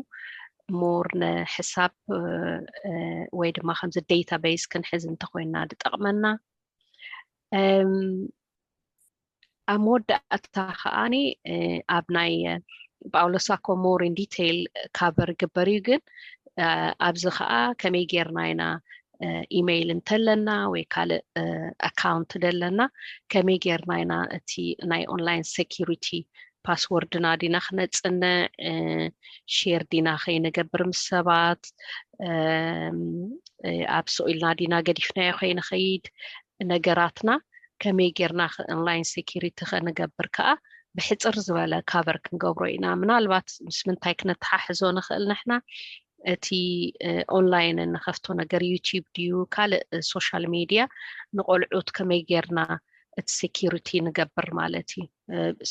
ሞር ንሕሳብ ወይ ድማ ከምዚ ዴታቤዝ ክንሕዝ እንተኮይና ዝጠቕመና። ኣብ መወዳእታ ከዓኒ ኣብ ናይ ጳውሎስ ኣኮ ሞር ኢን ዲቴይል ካቨር ይግበር እዩ። ግን ኣብዚ ከዓ ከመይ ጌርና ኢና ኢሜይል እንተለና ወይ ካልእ ኣካውንት ደለና ከመይ ጌርና ኢና እቲ ናይ ኦንላይን ሴኪሪቲ ፓስወርድና ዲና ክነፅንዕ፣ ሼር ዲና ከይንገብር ምስ ሰባት፣ ኣብ ስቕ ኢልና ዲና ገዲፍናዮ ከይንኸይድ፣ ነገራትና ከመይ ጌርና ኦንላይን ሴኪሪቲ ከንገብር ከዓ ብሕፅር ዝበለ ካቨር ክንገብሮ ኢና። ምናልባት ምስ ምንታይ ክነተሓሕዞ ንኽእል ንሕና፣ እቲ ኦንላይን እንኸፍቶ ነገር ዩቲዩብ ድዩ ካልእ ሶሻል ሚድያ ንቆልዑት ከመይ ጌርና እቲ ሴኪሪቲ ንገብር ማለት እዩ።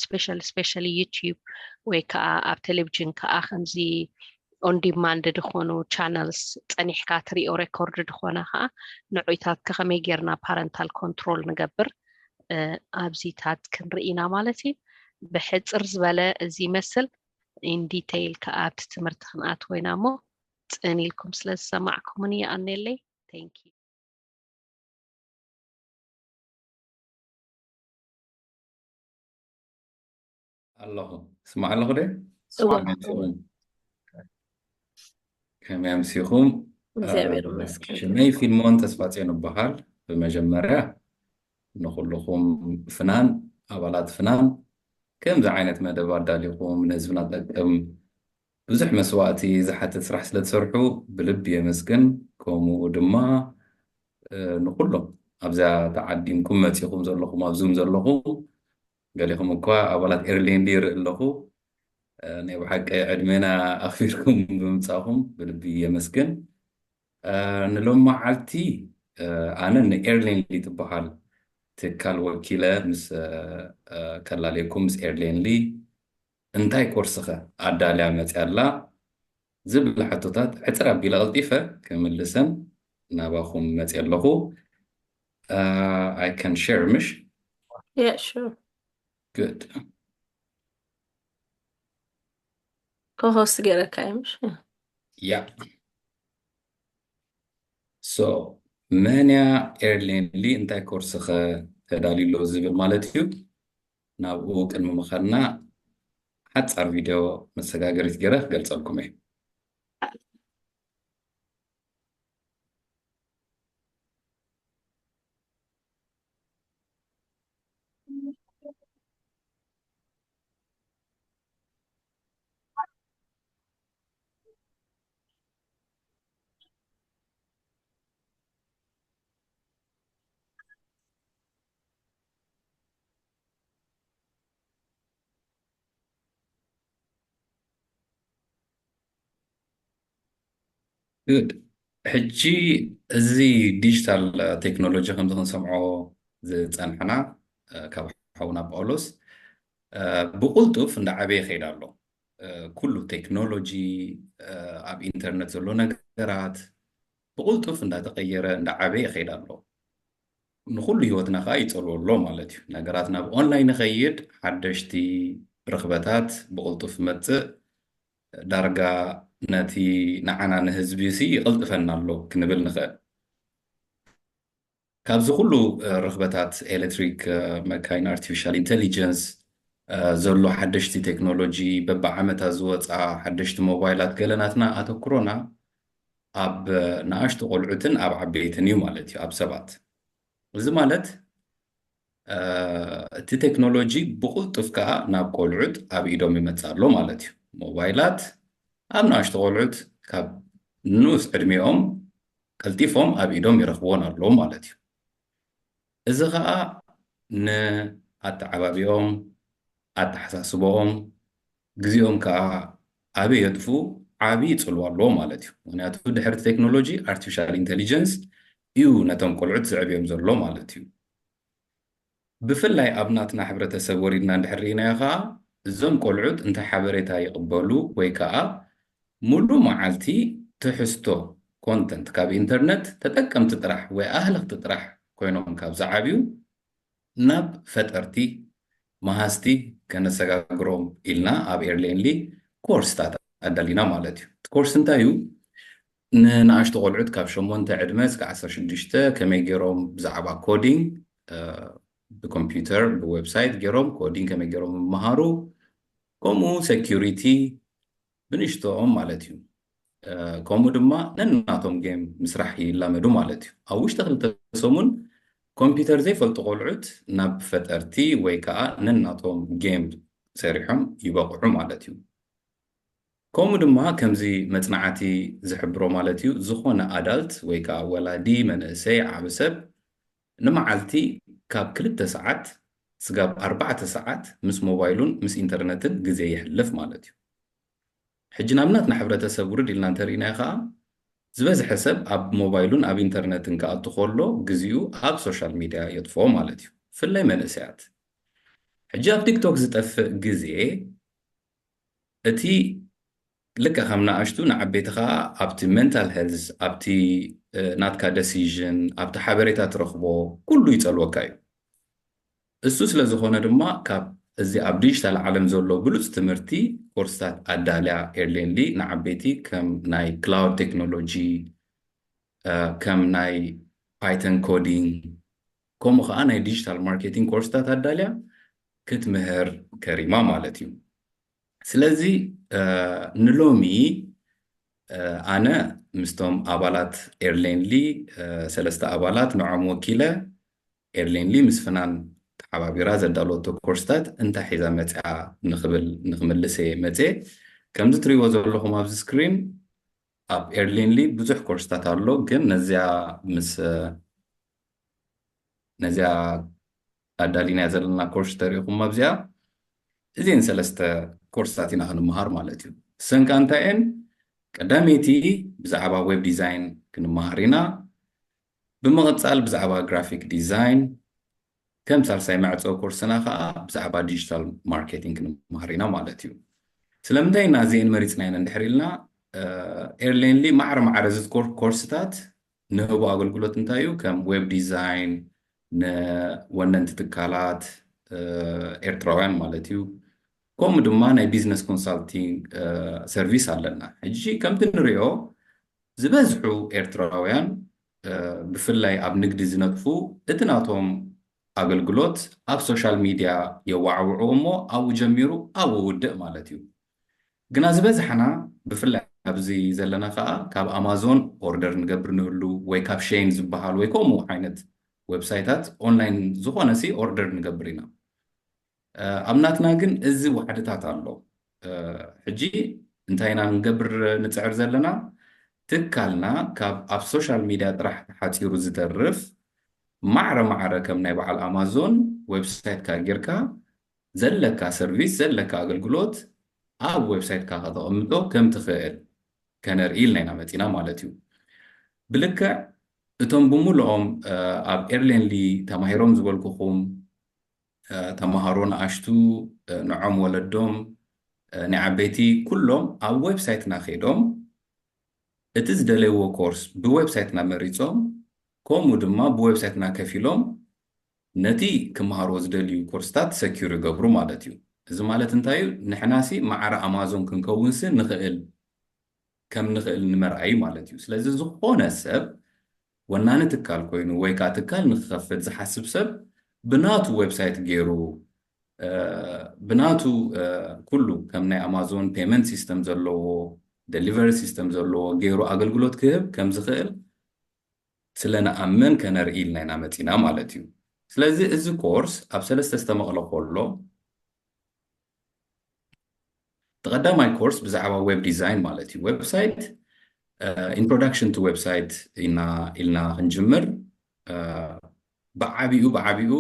ስፔሻል ስፔሻሊ ዩቲዩብ ወይ ከዓ ኣብ ቴሌቪዥን ከዓ ከምዚ ኦን ዲማንድ ዝኾኑ ቻነልስ ፀኒሕካ ትሪኦ ሬኮርድ ዝኾነ ከዓ ንዑይታት ከመይ ጌርና ፓረንታል ኮንትሮል ንገብር ኣብዚታት ክንርኢ ኢና ማለት እዩ። ብሕፅር ዝበለ እዚ ይመስል። ኢን ዲቴይል ከዓ ኣብቲ ትምህርቲ ክንኣትዎ ኢና እሞ ፅን ኢልኩም ስለ ዝሰማዕኩምኒ ይኣነለይ። Thank you። ኣለኹ። ስማዕ ኣለኹ ደ? እወ። ከመይ ኣምሲኹም? ከመይ ኣምሲኹም? እግዚኣብሔር እ፣ ይመስገን። ሽመይ ፊልሞን ተስፋጽዮን እበሃል። ብመጀመርያ ንኹልኹም ፍናን፣ ኣባላት ፍናን፣ ከምዚ ዓይነት መደብ ኣዳሊኹም ንህዝብና ጠቅም ብዙሕ መስዋእቲ ዝሓትት ስራሕ ስለ ትሰርሑ ብልቢ የመስግን። ከምኡ ድማ እ፣ ንኹሎም ኣብዛ ተዓዲምኩም መጺኹም ዘለኹም፣ ኣብ ዙም ዘለኹም፣ ገሊኹም እኳ ኣባላት ኤርሌንሊ ይርኢ ኣለኹ። እ፣ ናይ ብሓቂ ዕድሜና ኣኽቢርኩም ብምጻኹም ብልቢ የመስግን። እ፣ ንሎሚ መዓልቲ እ፣ ኣነ ንኤርሌንሊ ትበሃል ትካል ወኪለ ምስ እ፣ እ፣ ከላለየኩም ምስ ኤርሌንሊ እንታይ ኮርስኸ ኣዳልያ መፅያ ኣላ ዝብል ሕቶታት ሕፅር ኣቢለ ቀልጢፈ ክምልሰን ናባኹም መፅየ ኣለኹ። Uh, I can share ምሽ? Yeah, sure. Good. ኮሆስት ገይረካ እዩ ምሽ? Yeah. So መን እያ ኤርሌንሊ እንታይ ኮርስ ኸ ተዳልዩ ኣሎ ዝብል ማለት እዩ። ናብኡ ቅድሚ ምኻድና ሓፃር ቪድዮ መሰጋገሪት ገይረ ክገልፀልኩም እየ። Good. ሕጂ እዚ ዲጂታል ቴክኖሎጂ ከምዚ ክንሰምዖ ዝጸንሕና ካብ ሓውና ጳውሎስ ብቕልጡፍ እንዳዓበየ ይኸይድ ኣሎ። ኩሉ ቴክኖሎጂ፣ ኣብ ኢንተርነት ዘሎ ነገራት ብቕልጡፍ እንዳተቐየረ እንዳዓበየ ይኸይድ ኣሎ። ንኹሉ ህይወትና ከዓ ይጸልዎ ኣሎ ማለት እዩ። ነገራት ናብ ኦንላይን ይኸይድ፣ ሓደሽቲ ርኽበታት ብቕልጡፍ መጽእ፣ ዳርጋ ነቲ ንዓና ንህዝቢ ሲ ይቕልጥፈና ኣሎ ክንብል ንኽእል። ካብዚ ኩሉ ርኽበታት ኤሌክትሪክ፣ መካይን፣ ኣርቲፊሻል ኢንቴሊጀንስ ዘሎ ሓደሽቲ ቴክኖሎጂ፣ በብዓመታ ዝወፃ ሓደሽቲ ሞባይላት፣ ገለ ናትና ኣተኩሮና ኣብ ንኣሽቱ ቆልዑትን ኣብ ዓበይትን እዩ ማለት እዩ፣ ኣብ ሰባት። እዚ ማለት እቲ ቴክኖሎጂ ብቕልጡፍ ከዓ ናብ ቆልዑት ኣብ ኢዶም ይመፅእ ኣሎ ማለት እዩ። ሞባይላት ኣብ ንኣሽቱ ቆልዑት ካብ ንኡስ ዕድሚኦም ቀልጢፎም ኣብ ኢዶም ይረኽብዎን ኣለዉ ማለት እዩ። እዚ ከዓ ንኣተዓባቢኦም፣ ኣተሓሳስቦኦም፣ ግዜኦም ከዓ ዓቢ የጥፉ፣ ዓቢ ጽልዋ ኣለዎ ማለት እዩ። ምክንያቱ ድሕርቲ ቴክኖሎጂ ኣርቲፊሻል ኢንቴሊጀንስ እዩ ነቶም ቆልዑት ዘዕብዮም ዘሎ ማለት እዩ። ብፍላይ ኣብ ናትና ሕብረተሰብ ወሪድና እንድሕር ርኢናዮ ከዓ እዞም ቆልዑት እንታይ ሓበሬታ ይቕበሉ ወይ ከዓ ሙሉ መዓልቲ ትሕዝቶ ኮንተንት ካብ ኢንተርነት ተጠቀምቲ ጥራሕ ወይ ኣህለኽቲ ጥራሕ ኮይኖም ካብ ዝዓብዩ ናብ ፈጠርቲ መሃዝቲ ከነሰጋግሮም ኢልና ኣብ ኤርሌንሊ ኮርስታት ኣዳሊና ማለት እዩ። እቲ ኮርስ እንታይ እዩ? ንንኣሽቱ ቆልዑት ካብ ሸሞንተ ዕድመ እስከ ዓሰርተ ሽዱሽተ ከመይ ገይሮም ብዛዕባ ኮዲንግ ብኮምፒውተር ብዌብሳይት ገይሮም ኮዲንግ ከመይ ገይሮም ይመሃሩ፣ ከምኡ ሴኪሪቲ ብንእሽቶኦም ማለት እዩ። ከምኡ ድማ ነናቶም ጌም ምስራሕ ይላመዱ ማለት እዩ። ኣብ ውሽጢ ክልተ ሰሙን ኮምፒውተር ዘይፈልጡ ቆልዑት ናብ ፈጠርቲ ወይ ከዓ ነናቶም ጌም ሰሪሖም ይበቕዑ ማለት እዩ። ከምኡ ድማ ከምዚ መጽናዕቲ ዝሕብሮ ማለት እዩ፣ ዝኾነ ኣዳልት ወይ ከዓ ወላዲ መንእሰይ ዓቢ ሰብ ንመዓልቲ ካብ ክልተ ሰዓት ስጋብ ኣርባዕተ ሰዓት ምስ ሞባይሉን ምስ ኢንተርነትን ግዜ የሕልፍ ማለት እዩ። ሕጂ ናብ ናትና ሕብረተሰብ ውርድ ኢልና እንተርኢናዮ ከዓ ዝበዝሐ ሰብ ኣብ ሞባይሉን ኣብ ኢንተርነትን ክኣቱ ከሎ ግዜኡ ኣብ ሶሻል ሚድያ የጥፍኦ ማለት እዩ፣ ብፍላይ መንእሰያት። ሕጂ ኣብ ቲክቶክ ዝጠፍእ ግዜ እቲ ልክዕ ከም ንኣሽቱ ንዓበይቲ ከዓ ኣብቲ ሜንታል ሄልዝ ኣብቲ ናትካ ደሲዥን ኣብቲ ሓበሬታ ትረኽቦ ኩሉ ይፀልወካ እዩ። እሱ ስለ ዝኾነ ድማ ካብ እዚ ኣብ ዲጂታል ዓለም ዘሎ ብሉፅ ትምህርቲ ኮርስታት ኣዳልያ ኤርሌንሊ ንዓበይቲ ከም ናይ ክላውድ ቴክኖሎጂ፣ ከም ናይ ፓይተን ኮዲንግ፣ ከምኡ ከዓ ናይ ዲጂታል ማርኬቲንግ ኮርስታት ኣዳልያ ክትምህር ከሪማ ማለት እዩ። ስለዚ ንሎሚ ኣነ ምስቶም ኣባላት ኤርሌንሊ ሰለስተ ኣባላት ንዖም ወኪለ ኤርሌንሊ ምስ ፍናን ተሓባቢራ ዘዳለወቶ ኮርስታት እንታይ ሒዛ መፅያ ንክብል ንክምልስ እየ መፅየ። ከምዚ ትሪእዎ ዘለኹም ኣብዚ ስክሪን ኣብ ኤርሌንሊ ብዙሕ ኮርስታት ኣሎ፣ ግን ነዚያ ምስ ነዚኣ ኣዳሊናያ ዘለና ኮርስ ተሪኢኹም ኣብዚኣ እዚን ሰለስተ ኮርስታት ኢና ክንመሃር ማለት እዩ። ሰንካ እንታይ እየን? ቀዳመይቲ ብዛዕባ ዌብ ዲዛይን ክንመሃር ኢና። ብምቕጻል ብዛዕባ ግራፊክ ዲዛይን፣ ከም ሳልሳይ መዕጸዊ ኮርስና ከዓ ብዛዕባ ዲጂታል ማርኬቲንግ ክንመሃር ኢና ማለት እዩ። ስለምንታይ ኢና እዚአን መሪፅናየን እንድሕር ኢልና ኤርሌንሊ ማዕረ ማዕረ ዝትኮር ኮርስታት ንህቦ ኣገልግሎት እንታይ እዩ? ከም ዌብ ዲዛይን ንወነንቲ ትካላት ኤርትራውያን ማለት እዩ። ከምኡ ድማ ናይ ቢዝነስ ኮንሳልቲንግ ሰርቪስ ኣለና። ሕጂ ከምቲ ንሪኦ ዝበዝሑ ኤርትራውያን ብፍላይ ኣብ ንግዲ ዝነጥፉ እቲ ናቶም ኣገልግሎት ኣብ ሶሻል ሚድያ የዋዕውዑ እሞ ኣብኡ ጀሚሩ ኣብኡ ውድእ ማለት እዩ። ግና ዝበዝሓና ብፍላይ ኣብዚ ዘለና ከዓ ካብ ኣማዞን ኦርደር ንገብር ንህሉ ወይ ካብ ሸይን ዝበሃል ወይ ከምኡ ዓይነት ዌብሳይታት ኦንላይን ዝኾነ ሲ ኦርደር ንገብር ኢና። ኣብ ናትና ግን እዚ ዋሕድታት ኣሎ። ሕጂ እንታይ ኢና ንገብር ንፅዕር ዘለና? ትካልና ካብ ኣብ ሶሻል ሚድያ ጥራሕ ተሓፂሩ ዝተርፍ ማዕረ ማዕረ ከም ናይ በዓል ኣማዞን ዌብሳይትካ ጌርካ ዘለካ ሰርቪስ ዘለካ ኣገልግሎት ኣብ ዌብሳይትካ ከተቐምጦ ከም ትኽእል ከነርኢ ኢልና ኢና መፂና ማለት እዩ። ብልክዕ እቶም ብምልኦም ኣብ ኤርሌንሊ ተማሂሮም ዝበልኩኹም ተማሃሮ ንኣሽቱ፣ ንዖም ወለዶም፣ ናይ ዓበይቲ፣ ኩሎም ኣብ ዌብሳይትና ከይዶም እቲ ዝደለይዎ ኮርስ ብዌብሳይትና መሪፆም፣ ከምኡ ድማ ብዌብሳይትና ከፊሎም ነቲ ክመሃርዎ ዝደልዩ ኮርስታት ሰኪር ይገብሩ ማለት እዩ። እዚ ማለት እንታይ እዩ? ንሕናሲ ማዕረ ኣማዞን ክንከውንሲ ንኽእል ከም ንኽእል ንመርኣይ ማለት እዩ። ስለዚ ዝኾነ ሰብ ወናኒ ትካል ኮይኑ ወይ ከዓ ትካል ንክኸፍት ዝሓስብ ሰብ ብናቱ ዌብሳይት ገይሩ ብናቱ ኩሉ ከም ናይ ኣማዞን ፔመንት ሲስተም ዘለዎ፣ ደሊቨሪ ሲስተም ዘለዎ ገይሩ ኣገልግሎት ክህብ ከም ዝኽእል ስለ ንኣምን ከነርኢ ኢልና ኢና መፂና ማለት እዩ። ስለዚ እዚ ኮርስ ኣብ ሰለስተ ዝተመቕለ ከሎ እቲ ቀዳማይ ኮርስ ብዛዕባ ዌብ ዲዛይን ማለት እዩ። ዌብሳይት ኢንትሮዳክሽን ቱ ዌብሳይት ኢልና ኢልና ክንጅምር ብዓቢኡ ብዓቢኡ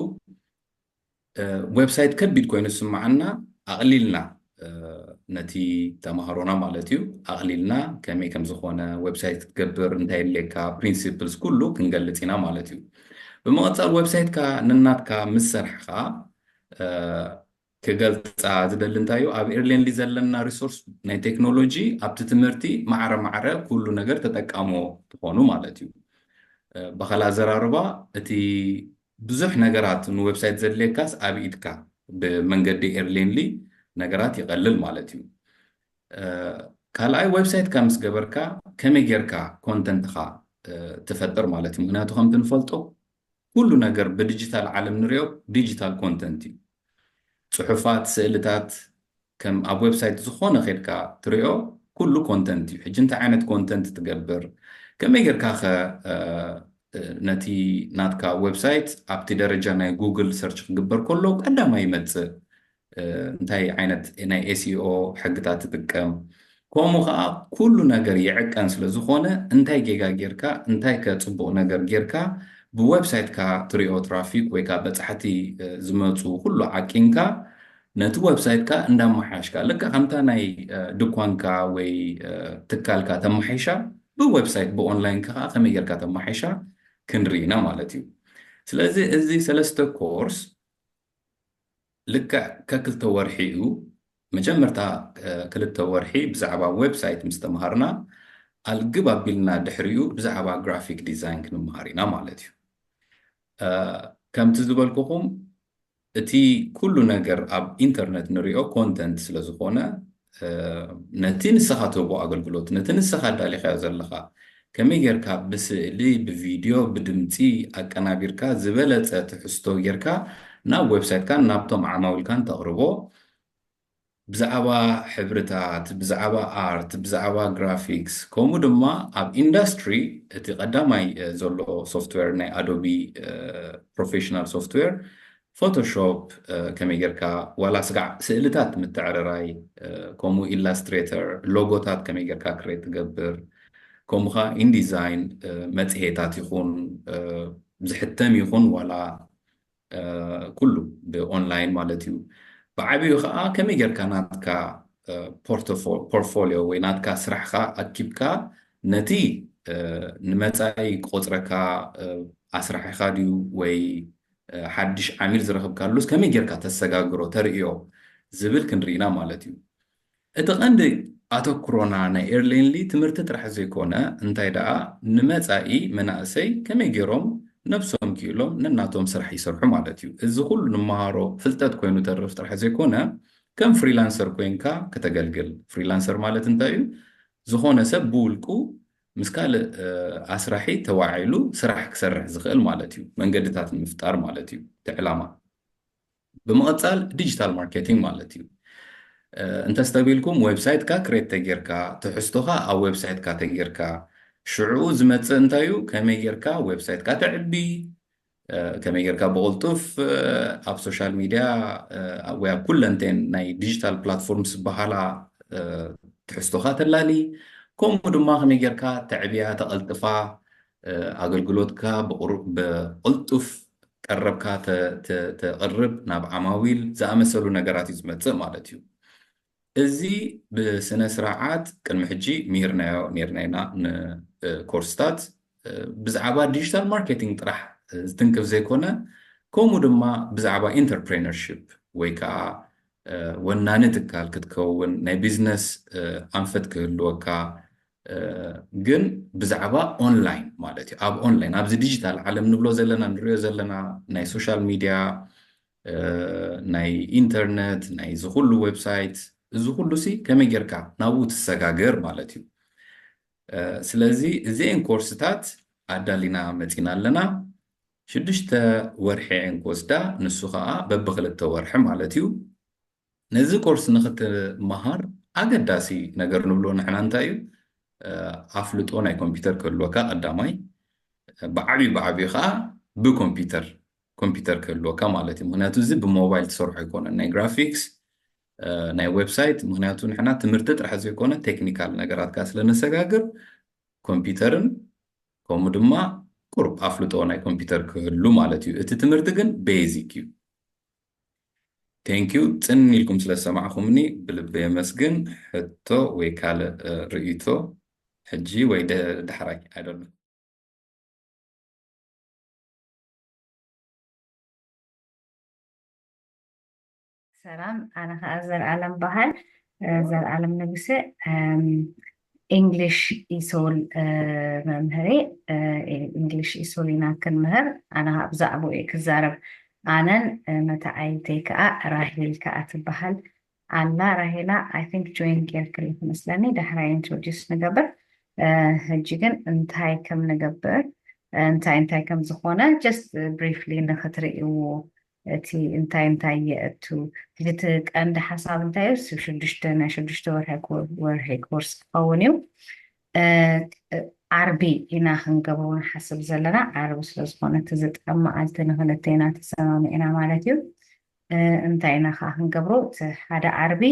ዌብሳይት ከቢድ ኮይኑ ዝስምዓና ኣቕሊልና ነቲ ተማሃሮና ማለት እዩ ኣቕሊልና ከመይ ከም ዝኾነ ዌብሳይት ክትገብር እንታይ የድልየካ ፕሪንሲፕልስ ኩሉ ክንገልጽ ኢና ማለት እዩ። ብምቕጻል ዌብሳይትካ ነናትካ ምስ ሰርሕኻ ክገልጻ ዝደሊ እንታይ እዩ ኣብ ኤርሌንሊ ዘለና ሪሶርስ ናይ ቴክኖሎጂ ኣብቲ ትምህርቲ ማዕረ ማዕረ ኩሉ ነገር ተጠቃሞ ትኾኑ ማለት እዩ። ብኻልእ ኣዘራርባ እቲ ብዙሕ ነገራት ንዌብሳይት ዘድልየካስ ኣብ ኢድካ ብመንገዲ ኤርሌንሊ ነገራት ይቐልል ማለት እዩ። ካልኣይ ዌብሳይትካ ምስ ገበርካ ከመይ ጌርካ ኮንተንትኻ ትፈጥር ማለት እዩ። ምክንያቱ ከምቲ ንፈልጦ ኩሉ ነገር ብዲጂታል ዓለም ንሪኦ ዲጂታል ኮንተንት እዩ። ፅሑፋት፣ ስእልታት ከም ኣብ ዌብሳይት ዝኾነ ኬድካ ትሪኦ ኩሉ ኮንተንት እዩ። ሕጂ እንታይ ዓይነት ኮንተንት ትገብር ከመይ ጌርካ ከ ነቲ ናትካ ዌብሳይት ኣብቲ ደረጃ ናይ ጉግል ሰርች ክግበር ከሎ ቀዳማይ ይመፅእ እንታይ ዓይነት ናይ ኤስኢኦ ሕግታት ትጥቀም ከምኡ ከዓ ኩሉ ነገር ይዕቀን ስለ ዝኾነ እንታይ ጌጋ ጌርካ እንታይ ከ ፅቡቅ ነገር ጌርካ ብዌብሳይትካ ትሪኦ ትራፊክ ወይ ከዓ በፃሕቲ ዝመፁ ኩሉ ዓቂንካ ነቲ ዌብሳይትካ እንዳመሓሽካ ልካ ከምታ ናይ ድኳንካ ወይ ትካልካ ተመሓይሻ ብዌብሳይት ብኦንላይን ከዓ ከመይ ጌርካ ተመሓይሻ ክንርኢ ኢና ማለት እዩ። ስለዚ እዚ ሰለስተ ኮርስ ልክዕ ከክልተ ወርሒ እዩ። መጀመርታ ክልተ ወርሒ ብዛዕባ ዌብሳይት ምስ ተምሃርና ኣልግብ ኣቢልና ድሕሪኡ ብዛዕባ ግራፊክ ዲዛይን ክንምሃር ኢና ማለት እዩ። ከምቲ ዝበልኩኹም እቲ ኩሉ ነገር ኣብ ኢንተርነት ንሪኦ ኮንተንት ስለ ዝኾነ ነቲ ንስኻ ትህቦ ኣገልግሎት ነቲ ንስኻ ኣዳሊኻዮ ዘለኻ ከመይ ጌርካ ብስእሊ ብቪድዮ ብድምፂ ኣቀናቢርካ ዝበለፀ ትሕዝቶ ጌርካ ናብ ዌብሳይትካን ናብቶም ዓማዊልካን ተቕርቦ ብዛዕባ ሕብርታት ብዛዕባ ኣርት ብዛዕባ ግራፊክስ ከምኡ ድማ ኣብ ኢንዳስትሪ እቲ ቀዳማይ ዘሎ ሶፍትዌር ናይ ኣዶቢ ፕሮፌሽናል ሶፍትዌር ፎቶሾፕ ከመይ ጌርካ ዋላ ስጋዕ ስእልታት ምትዕርራይ ከምኡ ኢላስትሬተር ሎጎታት ከመይ ጌርካ ክሬት ትገብር ከምኡ ከዓ ኢንዲዛይን መፅሄታት ይኹን ዝሕተም ይኹን ዋላ ኩሉ ብኦንላይን ማለት እዩ። ብዓብዩ ከዓ ከመይ ጌርካ ናትካ ፖርትፎሊዮ ወይ ናትካ ስራሕካ ኣኪብካ ነቲ ንመፃኢ ቆፅረካ ኣስራሒኻ ድዩ ወይ ሓድሽ ዓሚል ዝረኽብካሉስ ከመይ ጌርካ ተሰጋግሮ ተርእዮ ዝብል ክንርኢና ማለት እዩ። እቲ ቀንዲ ኣተኩሮና ናይ ኤርሌንሊ ትምህርቲ ጥራሕ ዘይኮነ እንታይ ደኣ ንመፃኢ መናእሰይ ከመይ ገይሮም ነብሶም ክኢሎም ነናቶም ስራሕ ይሰርሑ ማለት እዩ። እዚ ኩሉ ንመሃሮ ፍልጠት ኮይኑ ተርፍ ጥራሕ ዘይኮነ ከም ፍሪላንሰር ኮይንካ ከተገልግል። ፍሪላንሰር ማለት እንታይ እዩ? ዝኾነ ሰብ ብውልቁ ምስ ካልእ ኣስራሒ ተዋዒሉ ስራሕ ክሰርሕ ዝኽእል ማለት እዩ። መንገድታት ንምፍጣር ማለት እዩ እቲ ዕላማ። ብምቕፃል ዲጂታል ማርኬቲንግ ማለት እዩ። እንተስተቢልኩም ዌብሳይትካ ክሬት ተጌርካ ትሕዝቶኻ ኣብ ዌብሳይትካ ተጌርካ ሽዕኡ ዝመፅእ እንታይ እዩ ከመይ ጌርካ ዌብሳይትካ ተዕቢ ከመይ ጌርካ ብቕልጡፍ ኣብ ሶሻል ሚድያ ወይ ኣብ ኩለንቴን ናይ ዲጂታል ፕላትፎርም ዝበሃላ ትሕዝቶኻ ተላሊ ከምኡ ድማ ከመይ ጌርካ ተዕብያ ተቐልጥፋ ኣገልግሎትካ ብቕልጡፍ ቀረብካ ተቕርብ ናብ ዓማዊል ዝኣመሰሉ ነገራት እዩ ዝመፅእ ማለት እዩ። እዚ ብስነ ስርዓት ቅድሚ ሕጂ ምሂርናዮ ነርና ኢና ንኮርስታት ብዛዕባ ዲጂታል ማርኬቲንግ ጥራሕ ዝትንክፍ ዘይኮነ፣ ከምኡ ድማ ብዛዕባ ኢንተርፕሬነርሽፕ ወይ ከዓ ወናኒ ትካል ክትከውን፣ ናይ ቢዝነስ ኣንፈት ክህልወካ፣ ግን ብዛዕባ ኦንላይን ማለት እዩ። ኣብ ኦንላይን ኣብዚ ዲጂታል ዓለም ንብሎ ዘለና፣ ንሪኦ ዘለና ናይ ሶሻል ሚድያ፣ ናይ ኢንተርነት፣ ናይ ዝኩሉ ዌብሳይት፣ እዚ ኩሉ ሲ ከመይ ጌርካ ናብኡ ትሰጋገር ማለት እዩ። ስለዚ እዚኤን ኮርስታት ኣዳሊና መፂና ኣለና። ሽዱሽተ ወርሒ እየን ክወስዳ፣ ንሱ ከዓ በብክልተ ወርሒ ማለት እዩ። ነዚ ኮርስ ንክትመሃር ኣገዳሲ ነገር ንብሎ ንሕና እንታይ እዩ? ኣፍልጦ ናይ ኮምፒውተር ክህልወካ ቀዳማይ፣ ብዓብዩ ብዓብዩ ከዓ ብኮምፒውተር ኮምፒውተር ክህልወካ ማለት እዩ። ምክንያቱ እዚ ብሞባይል ትሰርሖ ኣይኮነን፣ ናይ ግራፊክስ፣ ናይ ዌብሳይት። ምክንያቱ ንሕና ትምህርቲ ጥራሕ ዘይኮነ ቴክኒካል ነገራት ከዓ ስለነሰጋግር ኮምፒውተርን ከምኡ ድማ ቁሩብ ኣፍልጦ ናይ ኮምፒውተር ክህሉ ማለት እዩ። እቲ ትምህርቲ ግን ቤዚክ እዩ። ቴንኪዩ፣ ፅን ኢልኩም ስለዝሰማዕኩምኒ ብልቢ የመስግን። ሕቶ ወይ ካልእ ርእይቶ ሕጂ ወይ ዳሕራይ ኣይደሎ። ሰላም፣ ኣነ ከዓ ዘርኣለም በሃል። ዘርኣለም ንጉሰ፣ ኢንግሊሽ ኢሶል መምህር። ኢንግሊሽ ኢሶል ኢና ክንምህር። ኣነ ከዓ ብዛዕባኡ እየ ክዛረብ። ኣነን መተዓይተይ ከዓ ራሄል ከዓ ትበሃል ኣላ። ራሄላ፣ I think join ጌርክልክ መስለኒ፣ ዳሕራይ ኢንትሮዲስ ንገብር። ሕጂ ግን እንታይ ከም ንገብር፣ እንታይ እንታይ ከም ዝኾነ just briefly ንክትርእይዎ፣ እቲ እንታይ እንታይ የእቱ፣ ሕጂ እቲ ቀንዲ ሓሳብ እንታይ እዩ? ሽዱሽተ፣ ናይ ሽዱሽተ ወርሒ ኮ- ወርሒ ኮርስ ክኸውን እዩ። ዓርቢ ኢና ክንገብሮ ንሓስብ ዘለና። ዓርቢ ስለዝኾነ እቲ ዝጠቅም መዓልቲ ንክልቴና ተሰማሚዕና ማለት እዩ። እንታይ ኢና ከዓ ክንገብሮ? እቲ ሓደ ዓርቢ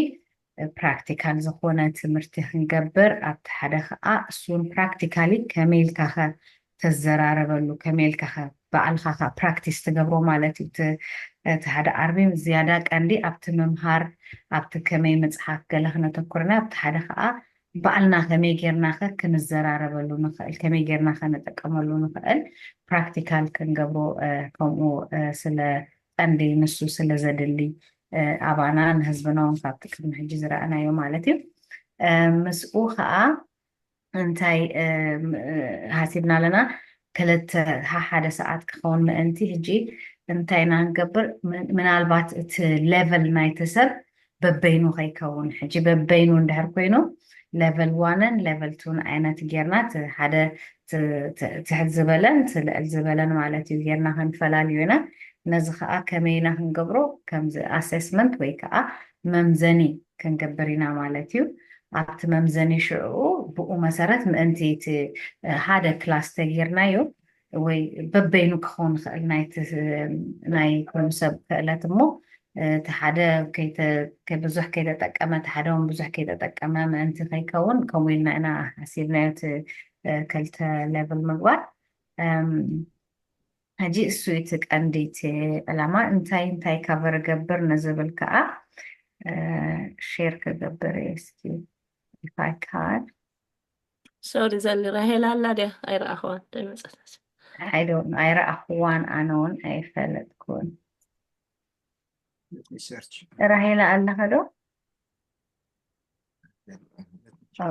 ፕራክቲካል ዝኾነ ትምህርቲ ክንገብር፣ ኣብቲ ሓደ ከዓ እሱን ፕራክቲካሊ ከመይ ኢልካ ከ ተዘራረበሉ፣ ከመይ ኢልካ ከ ባዕልካ ከ ፕራክቲስ ትገብሮ ማለት እዩ። እቲ ሓደ ዓርቢ ዝያዳ ቀንዲ ኣብቲ ምምሃር፣ ኣብቲ ከመይ ምፅሓፍ ገለ ክነተኩርና፣ ኣብቲ ሓደ ከዓ ባዕልና ከመይ ጌርና ከ ክንዘራረበሉ ንኽእል፣ ከመይ ጌርና ከ ንጥቀመሉ ንኽእል ፕራክቲካል ክንገብሮ ከምኡ ስለ ቀንዲ ንሱ ስለ ዘድሊ ኣባና ንህዝብና እውን ካብቲ ቅድሚ ሕጂ ዝረኣናዮ ማለት እዩ። ምስኡ ከዓ እንታይ ሃሲብና ኣለና? ክልተ ሓደ ሰዓት ክኸውን ምእንቲ ሕጂ እንታይ ኢና ንገብር? ምናልባት እቲ ሌቨል ናይቲ ሰብ በበይኑ ከይከውን፣ ሕጂ በበይኑ እንድሕር ኮይኑ ሌቨል ዋንን ሌቨል ቱን ዓይነት ጌርና ሓደ ትሕት ዝበለን ልዕል ዝበለን ማለት እዩ ጌርና ክንፈላልዮ ኢና። ነዚ ከዓ ከመይ ኢና ክንገብሮ? ከምዚ ኣሴስመንት ወይ ከዓ መምዘኒ ክንገብር ኢና ማለት እዩ። ኣብቲ መምዘኒ ሽዑ ብኡ መሰረት ምእንቲ እቲ ሓደ ክላስ ተጌርናዮ ወይ በበይኑ ክኸውን ይኽእል ናይ ኩሉ ሰብ ክእለት እሞ እቲ ሓደ ብዙሕ ከይተጠቀመ እቲ ሓደ እውን ብዙሕ ከይተጠቀመ ምእንቲ ከይከውን ከምኡ ኢልና ኢና ሓሲብናዮ እቲ ክልተ ሌቭል ምግባር። ሕጂ እሱ እቲ ቀንዲ እቲ ዕላማ እንታይ እንታይ ካቨር ገብር ንዝብል ከዓ ሼር ክገብር እየ እስኪ if I can ሶሪ ዘሊ ራሄል ኣላ ድያ ኣይረኣኽዋን ደመፀት I don't know ኣይረኣኽዋን ኣነ እውን ኣይፈለጥኩን ሪሰርች ራሄላ ኣለኸ ዶ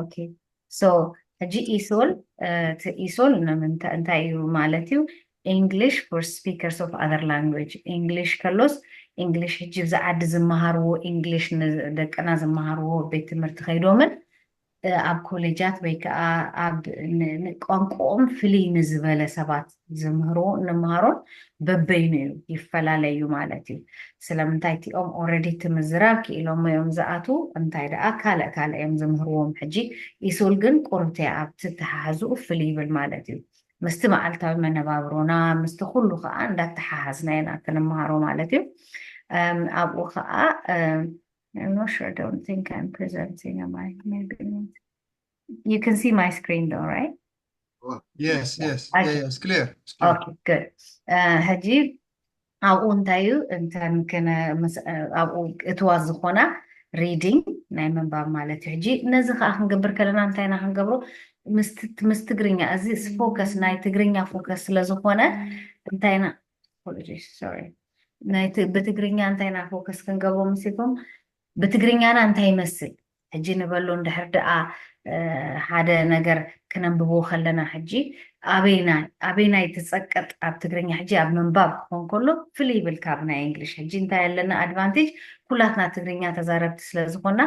okay so ሕጂ ኢሶል እቲ ኢሶል ንምንታይ እንታይ እዩ ማለት እዩ English for speakers of other language English ከሎስ English ሕጂ ብዛ ዓዲ ዝመሃርዎ English ንደቅና ዝመሃርዎ ቤት ትምህርቲ ከይዶምን ኣብ ኮሌጃት ወይ ከዓ ኣብ ቋንቋኦም ፍልይ ንዝበለ ሰባት ዝምህርዎ እንምሃሮን በበይኑ እዩ ይፈላለዩ ማለት እዩ ስለምንታይ እቲኦም already እቲ ምዝራብ ክኢሎሞ እዮም ዝኣትዉ እንታይ ደኣ ካልእ ካልእ እዮም ዝምህርዎም ሕጂ ኢሱል ግን ቁርብቲ ኣብቲ ተሓሕዝኡ ፍልይ ይብል ማለት እዩ ምስቲ መዓልታዊ መነባብሮና ምስቲ ኩሉ ከዓ እንዳተሓሓዝና ኢና ክንምሃሮ ማለት እዩ ኣብኡ ከዓ I'm not sure. I don't think I'm presenting. Am I? Maybe not. You can see my screen though, right? Oh, yes, yes. I- Yeah, yeah, it's clear. It's clear. Okay, good. Uh, ሕጂ ኣብኡ እንታይ እዩ እንተን ክነ ምስ- ኣብኡ እትዋ ዝኾና reading ናይ ምንባብ ማለት እዩ። ሕጂ ነዚ ከዓ ክንገብር ከለና እንታይ ኢና ክንገብሮ? ምስ ት- ምስ ትግርኛ፣ እዚ ፎከስ ናይ ትግርኛ ፎከስ ስለዝኾነ እንታይ ኢና sorry፣ ናይ ት- ብትግርኛ እንታይ ኢና ፎከስ ክንገብሮ ምስልኩም? ብትግርኛና እንታይ ይመስል? ሕጂ ንበሎ እንድሕር ደኣ ሓደ ነገር ክነንብቦ ከለና ሕጂ ኣበይናይ ኣበይናይ ትጸቀጥ ኣብ ትግርኛ? ሕጂ ኣብ ምንባብ ክኾን ከሎ ፍልይ ይብል ካብ ናይ እንግሊሽ። ሕጂ እንታይ ኣለና ኣድቫንቴጅ? ኩላትና ትግርኛ ተዛረብቲ ስለ ዝኾና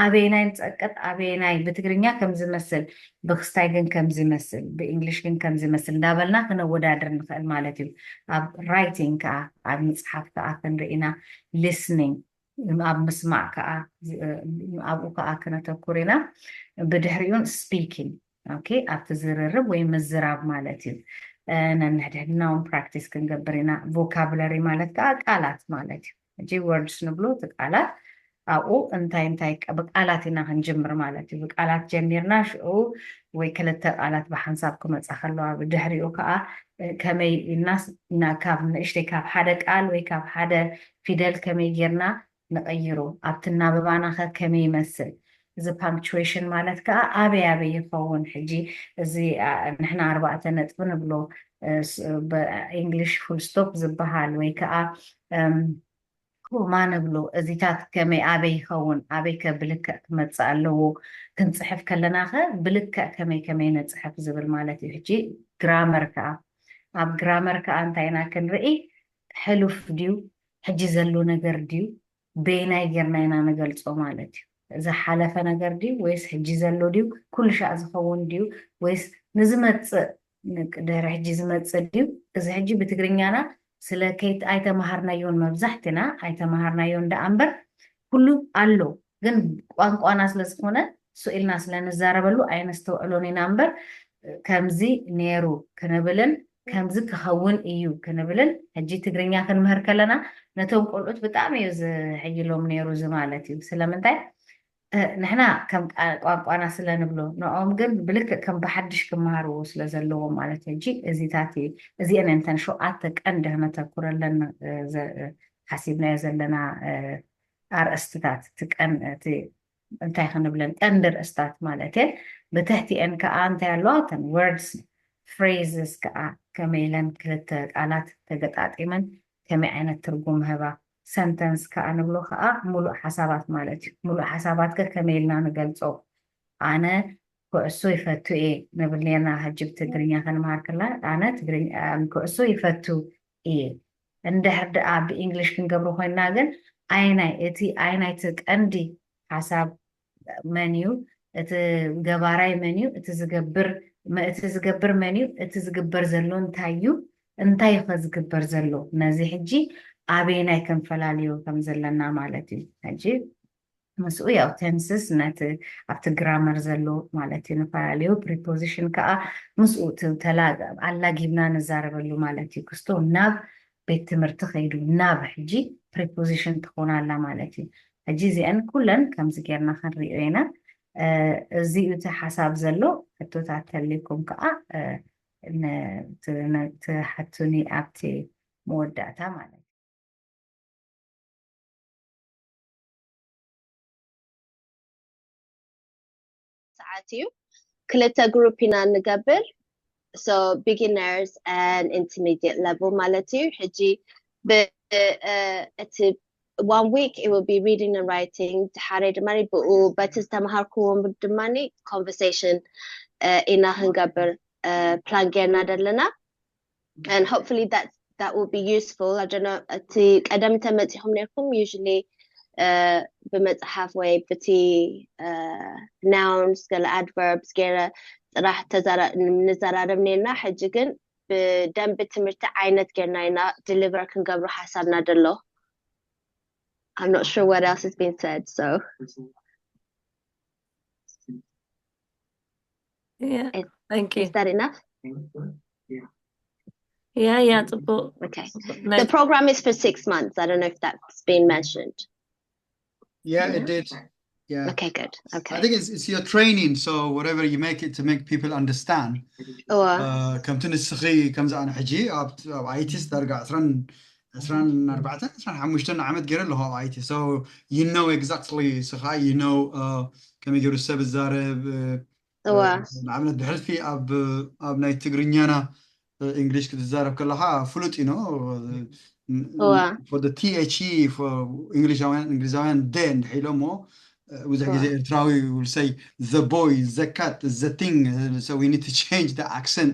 ኣበይናይ ንጸቀጥ? ኣበይናይ ብትግርኛ ከም ዝመስል፣ ብክስታይ ግን ከም ዝመስል፣ ብእንግሊሽ ግን ከም ዝመስል እንዳበልና ክነወዳድር ንኽእል ማለት እዩ። ኣብ ራይቲንግ ከዓ፣ ኣብ ምፅሓፍ ከዓ ክንርኢ ኢና። ሊስኒንግ፣ ኣብ ምስማዕ ከዓ፣ ኣብኡ ከዓ ክነተኩር ኢና። ብድሕሪኡን ስፒኪንግ፣ ኦኬ፣ ኣብቲ ዝርርብ ወይ ምዝራብ ማለት እዩ። ነንሕድሕድና እውን ፕራክቲስ ክንገብር ኢና። ቮካብለሪ ማለት ከዓ ቃላት ማለት እዩ። ሕጂ ወርድስ ንብሎ እቲ ቃላት ኣብኡ እንታይ እንታይ ብቃላት ኢና ክንጅምር ማለት እዩ። ብቃላት ጀሚርና ሽዑ ወይ ክልተ ቃላት ብሓንሳብ ክመፃ ከለዋ ብድሕሪኡ ከዓ ከመይ ኢልናስ ካብ ንእሽተይ ካብ ሓደ ቃል ወይ ካብ ሓደ ፊደል ከመይ ጌርና ንቐይሮ ኣብቲ ናበባና ከ ከመይ ይመስል? እዚ ፓንክቹዌሽን ማለት ከዓ ኣበይ ኣበይ ይኸውን? ሕጂ እዚ ንሕና ኣርባዕተ ነጥቢ ንብሎ ብእንግሊሽ ፉል ስቶፕ ዝበሃል ወይ ከዓ ኮማ ንብሎ እዚታት ከመይ ኣበይ ይኸውን? ኣበይ ከ ብልክዕ ክመፅእ ኣለዎ? ክንፅሕፍ ከለና ከ ብልክዕ ከመይ ከመይ ንፅሕፍ ዝብል ማለት እዩ። ሕጂ ግራመር ከዓ ኣብ ግራመር ከዓ እንታይ ኢና ክንርኢ? ሕሉፍ ድዩ? ሕጂ ዘሎ ነገር ድዩ? በይናይ ጌርና ኢና ንገልፆ ማለት እዩ። ዝሓለፈ ነገር ድዩ ወይስ ሕጂ ዘሎ ድዩ? ኩሉ ሻዕ ዝኸውን ድዩ ወይስ ንዝመፅእ ድሕሪ ሕጂ ዝመፅእ ድዩ? እዚ ሕጂ ብትግርኛና ስለ ከይት ኣይተመሃርናዮን መብዛሕትና ኣይተመሃርናዮን ደኣ እምበር ኩሉ ኣሎ። ግን ቋንቋና ስለ ዝኾነ ስኢልና ስለ ንዛረበሉ ኣይነስተውዕሎን ኢና እምበር ከምዚ ነይሩ ክንብልን ከምዚ ክኸውን እዩ ክንብልን ሕጂ ትግርኛ ክንምህር ከለና ነቶም ቆልዑት ብጣዕሚ እዩ ዝሕይሎም ነይሩ። እዚ ማለት እዩ ስለምንታይ ንሕና ከም ቋንቋና ስለ ንብሎ ንኦም ግን ብልክዕ ከም ብሓድሽ ክመሃርዎ ስለ ዘለዎ ማለት ሕጂ እዚታት እዚአን እንተን ሸውዓተ ቀንዲ ክነተኩረለን ሓሲብናዮ ዘለና ኣርእስትታት እንታይ ክንብለን ቀንዲ ርእስታት ማለት እየን። ብትሕቲአን ከዓ እንታይ ኣለዋ? እተን ወርድስ ፍሬዝስ ከዓ ከመይ ኢለን ክልተ ቃላት ተገጣጢመን ከመይ ዓይነት ትርጉም ህባ። ሰንተንስ ከዓ ንብሎ ከዓ ሙሉእ ሓሳባት ማለት እዩ። ሙሉእ ሓሳባት ከ ከመይ ኢልና ንገልፆ? ኣነ ኩዕሶ ይፈቱ እየ ንብል ነርና። ሕጂ ብትግርኛ ከንመሃር ከላ ኣነ ትግርኛ ኩዕሶ ይፈቱ እየ። እንድሕር ደኣ ብእንግሊሽ ክንገብሮ ኮይንና ግን ኣይናይ እቲ ኣይናይ እቲ ቀንዲ ሓሳብ መን እዩ? እቲ ገባራይ መን እዩ? እቲ ዝገብር እቲ ዝገብር መን እዩ? እቲ ዝግበር ዘሎ እንታይ እዩ? እንታይ ከ ዝግበር ዘሎ? ነዚ ሕጂ ኣበየናይ ከንፈላልዮ ከም ዘለና ማለት እዩ። ሕጂ ምስኡ ያው ቴንስስ ነቲ ኣብቲ ግራመር ዘሎ ማለት እዩ ንፈላለዩ ፕሪፖዚሽን ከዓ ምስኡ ኣላጊብና ንዛረበሉ ማለት እዩ። ክስቶ ናብ ቤት ትምህርቲ ከይዱ ናብ ሕጂ ፕሪፖዚሽን ትኾን ኣላ ማለት እዩ። ሕጂ እዚአን ኩለን ከምዚ ጌርና ክንሪኦ ኢና። እዚ እቲ ሓሳብ ዘሎ ሕቶታት ተልኩም ከዓ ትሓቱኒ ኣብቲ መወዳእታ ማለት እዩ። ሰዓት እዩ። ክልተ ግሩፕ ኢና እንገብር። So beginners and intermediate level ማለት እዩ። ሕጂ እቲ one week it will be reading and writing፣ ድሓረይ ድማ ብኡ በቲ ዝተምሃርክዎም ድማ ኮንቨርሴሽን ኢና ክንገብር ፕላን ጌርና ዘለና። And hopefully that that will be useful. I don't know እቲ ቀደም እንተመፂኹም ነርኩም usually ብመፅሓፍ ወይ ብቲ ናውንስ ገለ ኣድቨርብስ ገይረ ጥራሕ ንዘራረብ ነርና። ሕጂ ግን ብደንቢ ትምህርቲ ዓይነት ጌርና ኢና ዲሊቨር ክንገብሮ ሓሳብና ደሎ። I'm not sure what else has been said, so Yeah, thank you. Is that enough? Yeah, yeah, ጽቡቅ። Okay. The program is for six months. I don't know if that's been mentioned. Yeah, it did. Yeah. Okay, good. Okay. I think it's, it's your training, so whatever you make it to make people understand. Or ከምቲ ንስኺ ከምዚ ኣነ ሕጂ ኣብ ኣይቲስ ዳርጋ ዕስራን ዕስራን ኣርባዕተን ዕስራን ሓሙሽተን ዓመት ገይረ ኣለኹ ኣብ ኣይቲ። So you know exactly ስኻ you know ከመይ ገይሩ ሰብ ዝዛረብ። እዋ ንኣብነት ብሕልፊ ኣብ ኣብ ናይ ትግርኛና እንግሊሽ ክትዛረብ ከለኻ ፍሉጥ እዩ። እዋ ፎር ቲ ኤች ኢ እንግሊዛውያን እንግሊዛውያን ደ እንድሕር ኢሎሞ ብዙሕ ግዜ ኤርትራዊ will say the boy, the cat, the thing. So we need to change the accent.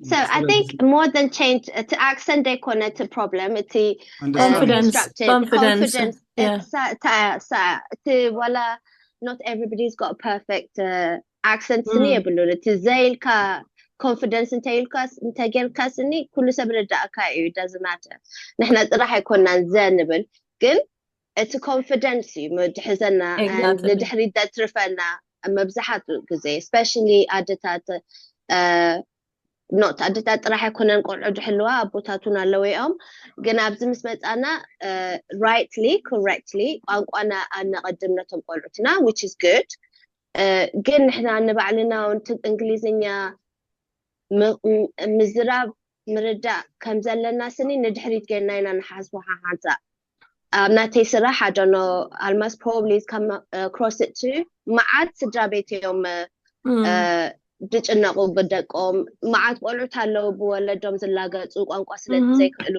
So I think more than change እቲ accent ዘይኮነ እቲ problem እቲ Understand. Confidence, constructive confidence. confidence Yeah. እቲ ዋላ not everybody's got perfect accent ስኒ Mm. የብሉን። እቲ ዘይ ኢልካ confidence እንተይልካ እንተጌርካ ስኒ ኩሉ ሰብ ርዳእካ እዩ። Doesn't matter። ንሕና ጥራሕ ኣይኮናን ዘ ንብል ግን እቲ confidence እዩ ምድሕዘና Exactly. ንድሕሪት ዘትርፈና። መብዛሕቱ ግዜ especially ኣደታት not ኣደታት ጥራሕ ኣይኮነን ቆልዑ ድሕልዋ ኣቦታቱን ኣለዎ እዮም። ግን ኣብዚ ምስ መፃና rightly correctly ቋንቋና ኣነቐድም ነቶም ቆልዑትና which is good። ግን ንሕና ንባዕልና እውን እንግሊዝኛ ምዝራብ ምርዳእ ከም ዘለና ስኒ ንድሕሪት ጌርና ኢና ንሓስቦ ሓሓንሳ ኣብ ናተይ ስራሕ I don't know Almas probably come across it too። መዓት ስድራ ቤት እዮም ድጭነቁ ብደቆም። መዓት ቆልዑት ኣለዉ ብወለዶም ዝላገፁ ቋንቋ ስለ ዘይክእሉ።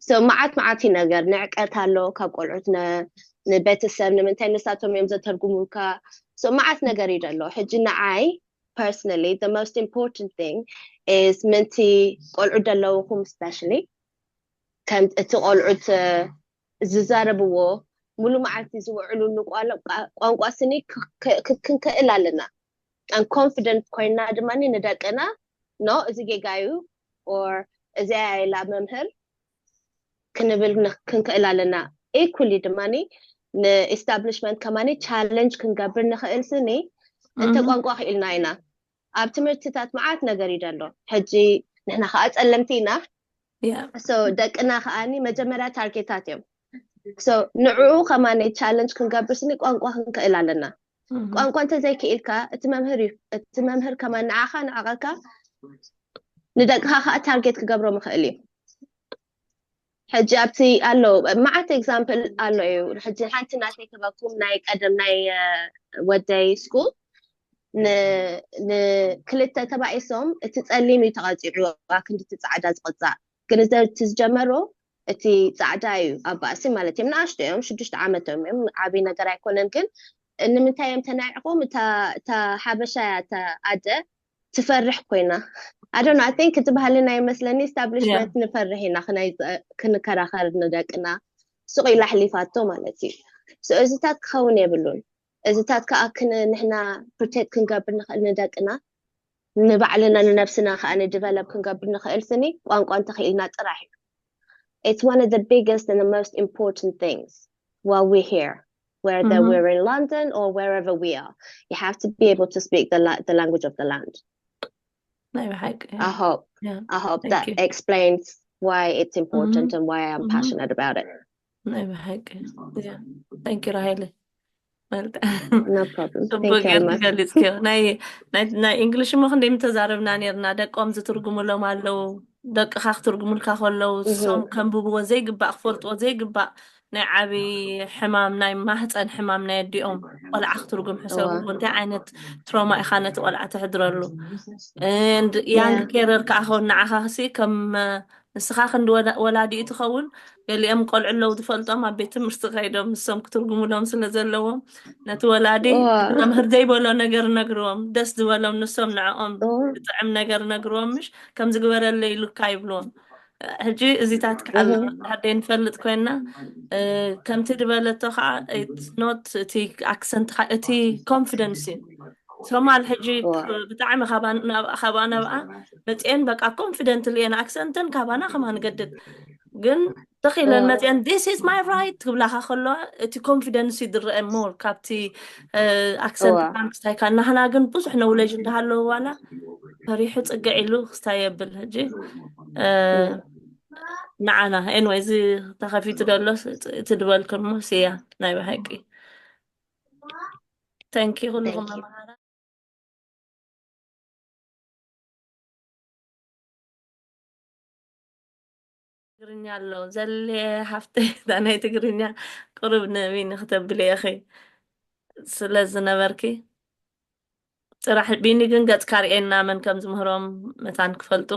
So መዓት መዓት እዩ ነገር ንዕቀት ኣሎ ካብ ቆልዑት ንቤተሰብ ንምንታይ ንሳቶም እዮም ዘተርጉሙልካ። So መዓት ነገር እዩ ዘሎ። ሕጂ ንዓይ personally the most important thing is ምንቲ ቆልዑት ዘለውኹም especially ከም እቲ ቆልዑት ዝዛረብዎ ሙሉ መዓልቲ ዝውዕሉሉ ቋንቋ ስኒ ክንክእል ኣለና። And confident ኮይና ድማ ንደቅና no እዚ ጌጋ እዩ or እዚኣ ኢላ መምህር ክንብል ክንክእል ኣለና። Equally ድማ ን establishment ከማኒ challenge ክንገብር ንኽእል ስኒ እንተ ቋንቋ ክኢልና ኢና። ኣብ ትምህርትታት መዓት ነገር እዩ ዘሎ። ሕጂ ንሕና ከዓ ፀለምቲ ኢና። So ደቅና ከዓኒ መጀመርያ ታርጌታት እዮም። So ንዕኡ ከማኒ challenge ክንገብር ስኒ ቋንቋ ክንክእል ኣለና። ቋንቋ እንተዘይክኢልካ እቲ መምህር እዩ እቲ መምህር ከማን ንዓኻ ንዓቐካ ንደቅኻ ከዓ ታርጌት ክገብሮም ይኽእል እዩ። ሕጂ ኣብቲ ኣሎ መዓት example ኣሎ እዩ። ሕጂ ሓንቲ ናተይ ክበኩም ናይ ቀደም ናይ ወደይ school ንክልተ ተባኢሶም እቲ ፀሊም እዩ ተቐፂዑ ኣክንዲ እቲ ፃዕዳ ዝቕፃዕ ግን እዚ ዝጀመሮ እቲ ፃዕዳ እዩ ኣብ ባእሲ ማለት እዮም ንኣሽቶ እዮም ሽዱሽተ ዓመቶም እዮም ዓብይ ነገር ኣይኮነን ግን ንምንታይ እዮም ተናዒቆም እታ ሓበሻ እያ እታ ኣደ ትፈርሕ ኮይና ኣዶና I think እቲ ባህልና ይመስለኒ establishment ንፈርሕ ኢና ክንከራኸር ንደቅና ሱቕ ኢላ ኣሕሊፋቶ ማለት እዩ። እዚታት ክኸውን የብሉን። እዚታት ከዓ ንሕና protect ክንገብር ንኽእል ንደቅና ንባዕልና ንነብስና ከዓ develop ክንገብር ንኽእል ስኒ ቋንቋ እንተኽኢልና ጥራሕ እዩ። It's one of the biggest and the most important things while we're here, whether we're in London or wherever we are. You have to be able to speak the, the language of the land. ናይ ብሓቂ I hope, I hope that explains why it's important and why I'm passionate about it. ናይ ብሓቂ thank you ራሄለ። No problem. ጽቡቅ ጌርኪ ገሊጽክዮ። ናይ እንግሊሽ እሞ ክንደይ ምተዛረብና ኔርና። ደቆም ዝትርጉሙሎም ኣለዉ። ደቅኻ ክትርጉሙልካ ከለዉ እሶም ከንብብዎ ዘይግባእ ክፈልጥዎ ዘይግባእ ናይ ዓቢ ሕማም ናይ ማህፀን ሕማም ናይ ኣዲኦም ቆልዓ ክትርጉም ሕሰቡ እንታይ ዓይነት ትሮማ ኢኻ ነቲ ቆልዓ ተሕድረሉ። And young carer ከዓ ከውን ንዓኻ ክሲ ከም ንስኻ ክንዲ ወላዲኡ ትኸውን ገሊኦም ቆልዑ ኣለዉ ዝፈልጦም ኣብ ቤት ትምህርቲ ከይዶም ንሶም ክትርጉሙሎም ስለ ዘለዎም ነቲ ወላዲ መምህር ዘይበሎ ነገር ነግርዎም ደስ ዝበሎም ንሶም ንዕኦም ዝጥዕም ነገር ነግርዎም ምሽ ከምዚ ግበረለይ ኢሉካ ይብልዎም። ሕጂ እዚታት ከዓ ኣሎ ድሕር ደይ ንፈልጥ ኮይና ከምቲ ዝበለቶ ከዓ ኖት እቲ ኣክሰንት እቲ ኮንፊደንስ እዩ። ሶማል ሕጂ ብጣዕሚ ካብኣ ናብኣ መፅኤን በቃ ኮንፊደንት ልየን ኣክሰንተን ካባና ከማን ገድድ ግን ተኺለን መፅኤን this is my right ክብላካ ከለዋ እቲ ኮንፊደንስ ይድረአ more ካብቲ ኣክሰንት ክስታይካ ናህና ግን ብዙሕ ነውለጅ እንዳሃለዎ ዋላ ፈሪሑ ፅግዕ ኢሉ ክስታይ የብል ሕጂ ንዓና anyway እዚ ተኸፊቱ ደሎ እቲ ድበልክሞ ስያ ናይ ብሓቂ thank you ኩልኩም መምሃራ ትግርኛ ኣሎ ዘለ ሃፍተ ናይ ትግርኛ ቅሩብ ንቢኒ ክተብሊ ኢኺ ስለ ዝነበርኪ። ጽራሕ ቢኒ ግን ገጽካ ርኤና መን ከም ዝምህሮም መታን ክፈልጡ።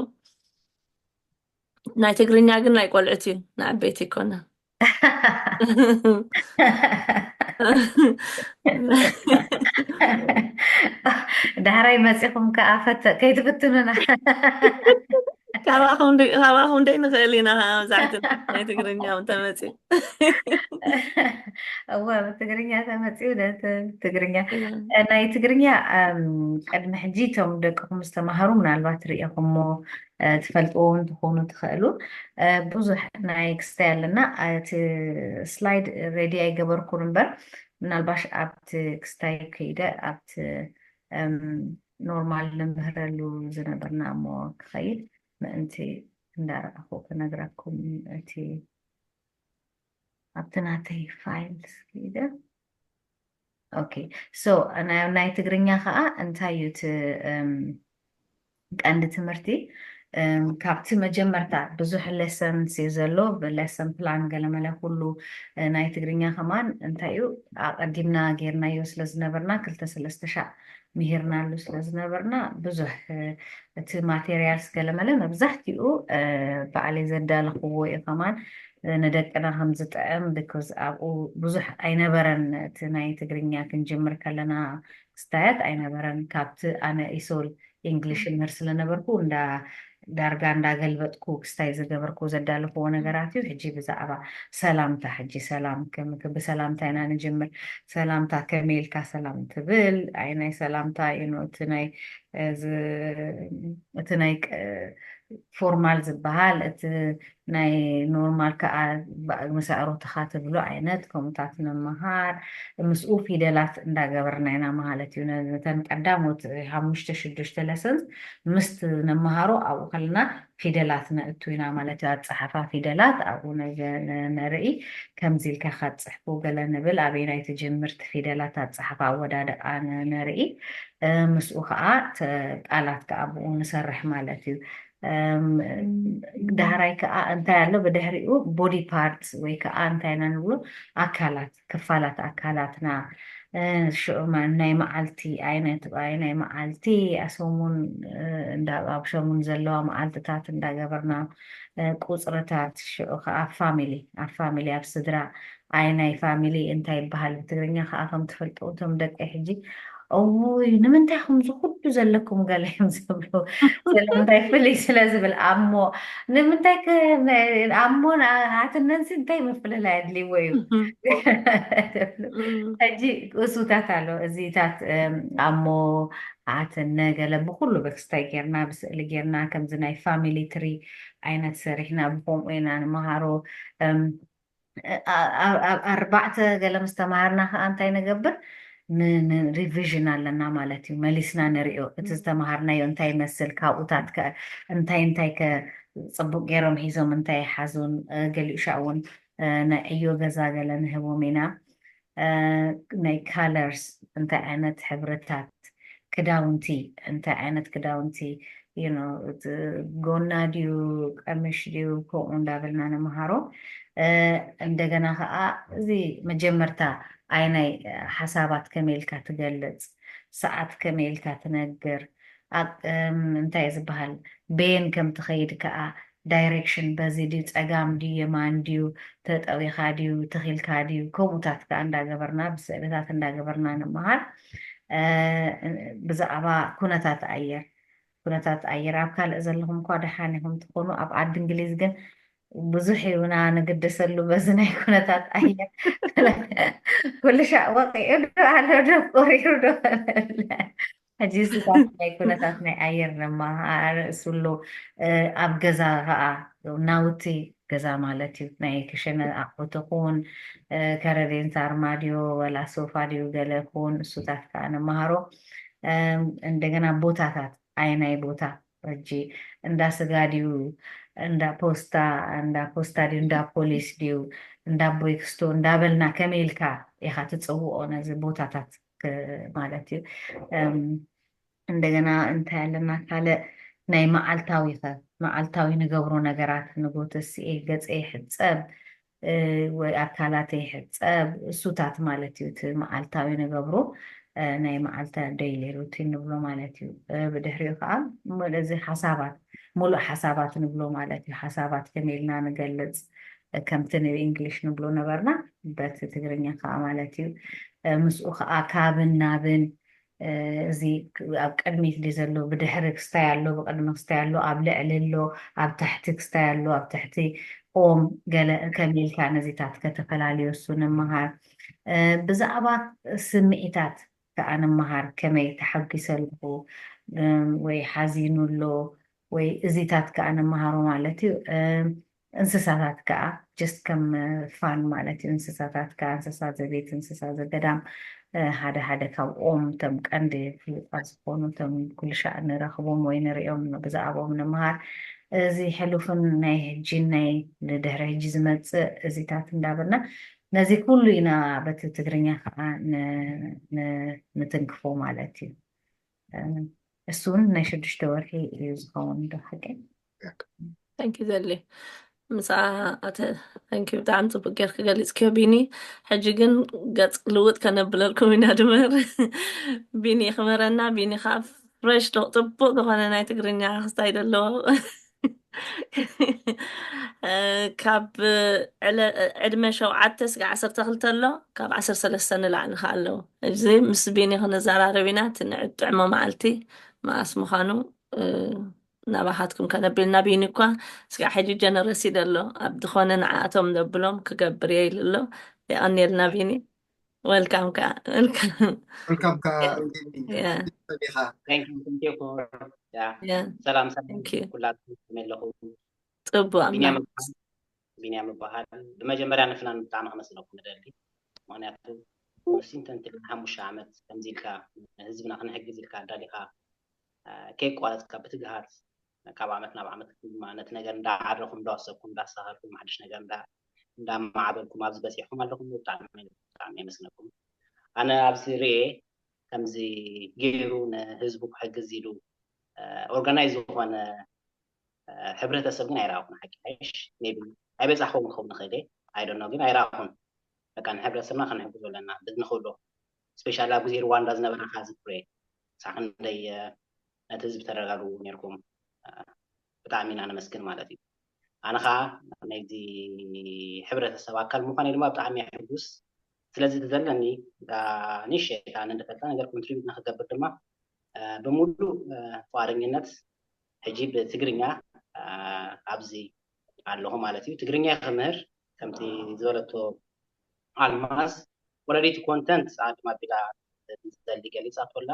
ናይ ትግርኛ ግን ናይ ቆልዑት እዩ፣ ንዓበይቲ ይኮነ። ዳሕራይ መፂኹም ከዓ ፈተ ከይትፍትኑና። ካባኹም ደይ ንኽእል ኢና። መብዛሕትኡ ናይ ትግርኛ እውን ተመፂኡ። እወ፣ ብትግርኛ ተመፂኡ። ትግርኛ ናይ ትግርኛ ቅድሚ ሕጂ እቶም ደቅኹም ዝተማሃሩ ምናልባት ርኢኹሞ ትፈልጥዎ እውን ትኾኑ ትኽእሉ። ብዙሕ ናይ ክስታይ ኣለና። እቲ ስላይድ ሬዲ ኣይገበርኩን እምበር ምናልባሽ ኣብቲ ክስታይ ከይደ ኣብቲ ኖርማል ንምህረሉ ዝነበርና እሞ ክኸይድ ምእንቲ እንዳረኣኹ ክነግራኩም እቲ ኣብቲ ናተይ ፋይል ስኪደ። ኦኬ፣ ሶ ናይ ትግርኛ ከዓ እንታይ እዩ እቲ ቀንዲ ትምህርቲ? ካብቲ መጀመርታ ብዙሕ ሌሰንስ እዩ ዘሎ፣ ብሌሰን ፕላን ገለመለ ኩሉ። ናይ ትግርኛ ከማን እንታይ እዩ ኣቐዲምና ጌርናዮ ስለ ዝነበርና ክልተ ሰለስተ ሻዕ ምሂርናሉ ስለ ዝነበርና ብዙሕ እቲ ማቴሪያልስ ገለመለ መብዛሕትኡ ባዕለይ ዘዳለኽዎ እዩ። ከማን ንደቅና ከም ዝጥዕም ብኮዝ ኣብኡ ብዙሕ ኣይነበረን። እቲ ናይ ትግርኛ ክንጅምር ከለና ክስታያት ኣይነበረን። ካብቲ ኣነ ኢሶል ኢንግሊሽ እምህር ስለነበርኩ እንዳ ዳርጋ እንዳገልበጥኩ ክስታይ ዝገበርኩ ዘዳለኽዎ ነገራት እዩ። ሕጂ ብዛዕባ ሰላምታ፣ ሕጂ ሰላም ከም ብሰላምታ ኢና ንጅምር። ሰላምታ ከመይ ኢልካ ሰላም ትብል? ኣይ ናይ ሰላምታ እዩ እቲ ናይ እቲ ናይ ፎርማል ዝበሃል እቲ ናይ ኖርማል ከዓ ምስ ኣዕሩኽትኻ ትብሎ ዓይነት ከምኡታት ንምሃር ምስኡ ፊደላት እንዳገበርና ኢና ማለት እዩ። ነተን ቀዳሞት ሓሙሽተ ሽዱሽተ ለሰንስ ምስቲ ነመሃሮ ኣብኡ ከለና ፊደላት ነእቱ ኢና ማለት እዩ። ኣፀሓፋ ፊደላት ኣብኡ ነርኢ ከምዚ ኢልካ ካብ ፅሕፉ ገለ ንብል ኣበይናይ ትጅምርቲ ፊደላት ኣፀሓፋ ኣወዳድቃ ነርኢ ምስኡ ከዓ ቃላት ከዓ ኣብኡ ንሰርሕ ማለት እዩ። ዳህራይ ከዓ እንታይ ኣሎ ብድሕሪኡ ቦዲ ፓርት ወይ ከዓ እንታይ ኢና ንብሎ ኣካላት ክፋላት ኣካላትና ሽዑ ናይ መዓልቲ ኣይነት ናይ መዓልቲ ኣሰሙን ኣብ ሸሙን ዘለዋ መዓልትታት እንዳገበርና ቁፅርታት ሽዑ ከዓ ፋሚሊ ኣብ ፋሚሊ ኣብ ስድራ ኣይ ናይ ፋሚሊ እንታይ ይበሃል ብትግርኛ ከዓ ከም ትፈልጡ እቶም ደቂ ሕጂ እውይ ንምንታይ ከምዚ ኩሉ ዘለኩም ገለ እዮም ዝብሉ ስለምንታይ ፍልይ ስለ ዝብል ኣሞ ንምንታይ ኣሞን ኣትነንሲ እንታይ ምፍልላይ ኣድልይዎ እዩ ሕጂ እሱታት ኣሎ እዚታት ኣሞ ኣትነ ገለ ብኩሉ ብክስታይ ጌርና ብስእሊ ጌርና ከምዚ ናይ ፋሚሊ ትሪ ዓይነት ሰሪሕና ብከምኡ ኢና ንመሃሮ ኣርባዕተ ገለ ምስ ተምሃርና ከዓ እንታይ ንገብር ንሪቪዥን ኣለና ማለት እዩ መሊስና ንሪኦ እቲ ዝተምሃርናዮ እንታይ ይመስል ካብኡታት እንታይ እንታይ ከ ፅቡቅ ገይሮም ሒዞም እንታይ ሓዙን ገሊኡ ሻ እውን ናይ ዕዮ ገዛ ገለ ንህቦም ኢና ናይ colors እንታይ ዓይነት ሕብርታት ክዳውንቲ እንታይ ዓይነት ክዳውንቲ ጎና ድዩ ቀምሽ ድዩ ከምኡ እንዳበልና ንምሃሮ እንደገና ከዓ እዚ መጀመርታ ኣይናይ ሓሳባት ከመይ ኢልካ ትገልፅ ሰዓት ከመይ ኢልካ ትነግር እንታይ ዝበሃል በየን ከም ትኸይድ ከዓ ዳይሬክሽን በዚ ድዩ ፀጋም ድዩ የማን ድዩ ተጠዊኻ ድዩ ተኺልካ ድዩ ከምኡታት ከዓ እንዳገበርና ብስእልታት እንዳገበርና ንምሃር ብዛዕባ ኩነታት ኣየር ኩነታት ኣየር ኣብ ካልእ ዘለኹም እኳ ደሓን ኢኹም ትኾኑ ኣብ ዓዲ እንግሊዝ ግን ብዙሕ ይብና ንግደሰሉ በዚ ናይ ኩነታት ኣየር ኩሉ ሻዕ ወቂዑ ዶ ኣሎ ዶ ቆሪሩ ዶ ሕጂ ስታት ናይ ኩነታት ናይ ኣየር ነመሃር እሱ ኣሎ ኣብ ገዛ ከዓ ናውቲ ገዛ ማለት እዩ ናይ ክሽነ ኣቁሑት ኹን ከረዴንስ ኣርማድዮ ወላ ሶፋ ድዩ ገለ ኹን እሱታት ከዓ ነመሃሮ እንደገና ቦታታት ኣየናይ ቦታ ሕጂ እንዳ ስጋ ድዩ እንዳ ፖስታ እንዳ ፖስታ ድዩ እንዳ ፖሊስ ድዩ እንዳ ቦይክስቶ እንዳበልና ከመይ ኢልካ ኢኻ ትፅውኦ ነዚ ቦታታት ማለት እዩ እንደገና እንታይ ኣለና ካልእ ናይ መዓልታዊ ከ መዓልታዊ ንገብሮ ነገራት፣ ንጎተስኤ፣ ገፀ ይሕፀብ፣ እ፣ ወይ ኣካላተ ይሕፀብ፣ እሱታት ማለት እዩ። እቲ መዓልታዊ ንገብሮ፣ እ፣ ናይ መዓልታ ዴይሊ ሩቲን ንብሎ ማለት እዩ። እ፣ ብድሕሪኡ ከዓ ሙሉ፣ እዚ ሓሳባት፣ ሙሉእ ሓሳባት ንብሎ ማለት እዩ። ሓሳባት ከመይ ኢልና ንገልፅ፣ እ፣ ከምቲ ንእንግሊሽ ንብሎ ነበርና፣ በቲ ትግርኛ ከዓ ማለት እዩ። እ፣ ምስኡ ከዓ ካብን ናብን፣ እ፣ እዚ ኣብ ቅድሚት ድዩ ዘሎ፣ ብድሕሪ ክስታይ ኣሎ፣ ብቅድሚ ክስታይ ኣሎ፣ ኣብ ልዕሊ ኣሎ፣ ኣብ ታሕቲ ክስታይ ኣሎ፣ ኣብ ትሕቲ ኦም፣ ገለ ከመይ ኢልካ ነዚታት ከተፈላልዮ እሱ ንምሃር። እ፣ ብዛዕባ ስምዒታት ከዓ ንምሃር፣ ከመይ ተሓጒሰ ኣለኹ፣ እ፣ ወይ ሓዚኑ ኣሎ፣ ወይ እዚታት ከዓ ንምሃሮ ማለት እዩ። እ፣ እንስሳታት ከዓ just ከም ፋን ማለት እዩ። እንስሳታት ከዓ እንስሳ ዘቤት፣ እንስሳ ዘገዳም፣ እ፣ ሓደ ሓደ ካብኦም እቶም ቀንዲ ፍሉጣት ዝኾኑ፣ እቶም ኩሉ ሻዕ ንረኽቦም ወይ ንሪኦም፣ ብዛዕባኦም ንምሃር፣ እዚ ሕሉፍን ናይ ሕጂን ናይ ንድሕሪ ሕጂ ዝመጽእ እዚታት እንዳበልና ነዚ ኩሉ ኢና በቲ ትግርኛ ከዓ ን-፣ ን-፣ ንትንክፎ ማለት እዩ። እ፣ እሱ እውን ናይ ሽዱሽተ ወርሒ እዩ ዝኸውን ዶ ሓቂ? Thank you ዘሊ። ምሳ ኣተ፣ thank you፣ ብጣዕሚ ጽቡቅ ጌርክ ገሊጽክዮ ቢኒ። ሕጂ ግን ገጽ ልውጥ ከነብለልኩም ኢና ድመር። ቢኒ ክመረና፣ ቢኒ ከዓ ፍሬሽ ዶ ጽቡቅ ዝኾነ ናይ ትግርኛ ክስታይ ደለዎ። እ፣ ካብ ዕለ-፣ ዕድመ ሸውዓተ ስጋዕ ዓሰርተ ክልተ ኣሎ፣ ካብ ዓሰርተ ሰለስተ ንላዕሊ ከዓ ኣለዉ። እዚ ምስ ቢኒ ክንዘራረብ ኢና፣ እቲ ንዕጥዕሞ መዓልቲ መኣስ ምዃኑ፣ እ፣ ናባኻትኩም ከነቢልና። ቢኒ እኳ ስጋዕ ሕጂ ጀነረስ እዩ ደሎ፣ ኣብ ዝኾነ ንዓኣቶም ዘብሎም ክገብር እየ ኢሉ ኣሎ። የቐንየልና ቢኒ። ወልካም ከዓ፣ ወልካም። ወልካም ከዓ ያ፣ ቢኒ። ያ፣ ሰቢኻ Thank you, thank you for yeah. ያ። ሰላም ሰላም Thank you። ኩላትኩም ከመይ ኣለኹም? ጽቡቅ ቢንያም ኣምላኽ። እበሃል። ቢንያም እበሃል። ብመጀመርያ ንፍናን ብጣዕሚ ከመስግነኩም እደሊ። ምክንያቱ ኮንሲስተንት ሓሙሽተ ዓመት ከምዚ ኢልካ ንህዝብና ክንሕግዝ ኢልካ ኣዳሊኻ፣ አ፣ ከይቋረፅካ ብትግሃት ካብ ዓመት ናብ ዓመት ድማ ነቲ ነገር እንዳዓረኹም እንዳወሰድኩም እንዳስተኻኸልኩም ሓድሽ ነገር እንዳ እንዳማዕበልኩም ኣብዚ በፂሕኩም ኣለኹም። ብጣዕሚ ብጣዕሚ የመስግነኩም። ኣነ ኣብዚ ርኤ ከምዚ ገይሩ ንህዝቡ ክሕግዝ ኢሉ ኦርጋናይዝ ዝኾነ እ፣ ሕብረተሰብ ግን ኣይረኣኹን። ሓቂ ሓይሽ ሜቢ ኣይበፃሕኩም ክኸውን ይኽእል እየ፣ ኣይደኖ ግን ኣይረኣኹን። በቃ ንሕብረተሰብና ክንሕግዞ ኣለና ብዝንኽእሎ። ስፔሻሊ ኣብ ግዜ ሩዋንዳ ዝነበረ ከዓ ዝክሬ ሳዕ ክንደይ እ፣ ነቲ ህዝቢ ተረጋግኡ ነርኩም። እ፣ ብጣዕሚ ኢና ነመስግን ማለት እዩ። ኣነ ከዓ ናይዚ ሕብረተሰብ ኣካል ምዃነይ ድማ ብጣዕሚ እየ ሕጉስ። ስለዚ እቲ ዘለኒ እ፣ ንእሽተይ ኣነ እንደፈልጣ ነገር ኮንትሪቢዩት ንክገብር ድማ እ፣ ብምሉእ እ፣ ፍቓደኝነት ሕጂ ብትግርኛ እ፣ ኣብዚ ኣለኹ ማለት እዩ። ትግርኛ ክምህር ከምቲ ዝበለቶ ኣልማዝ ወረዲቲ ኮንተንት ኣድማ ቢላ ዘሊ ገሊጻቶ ኣላ።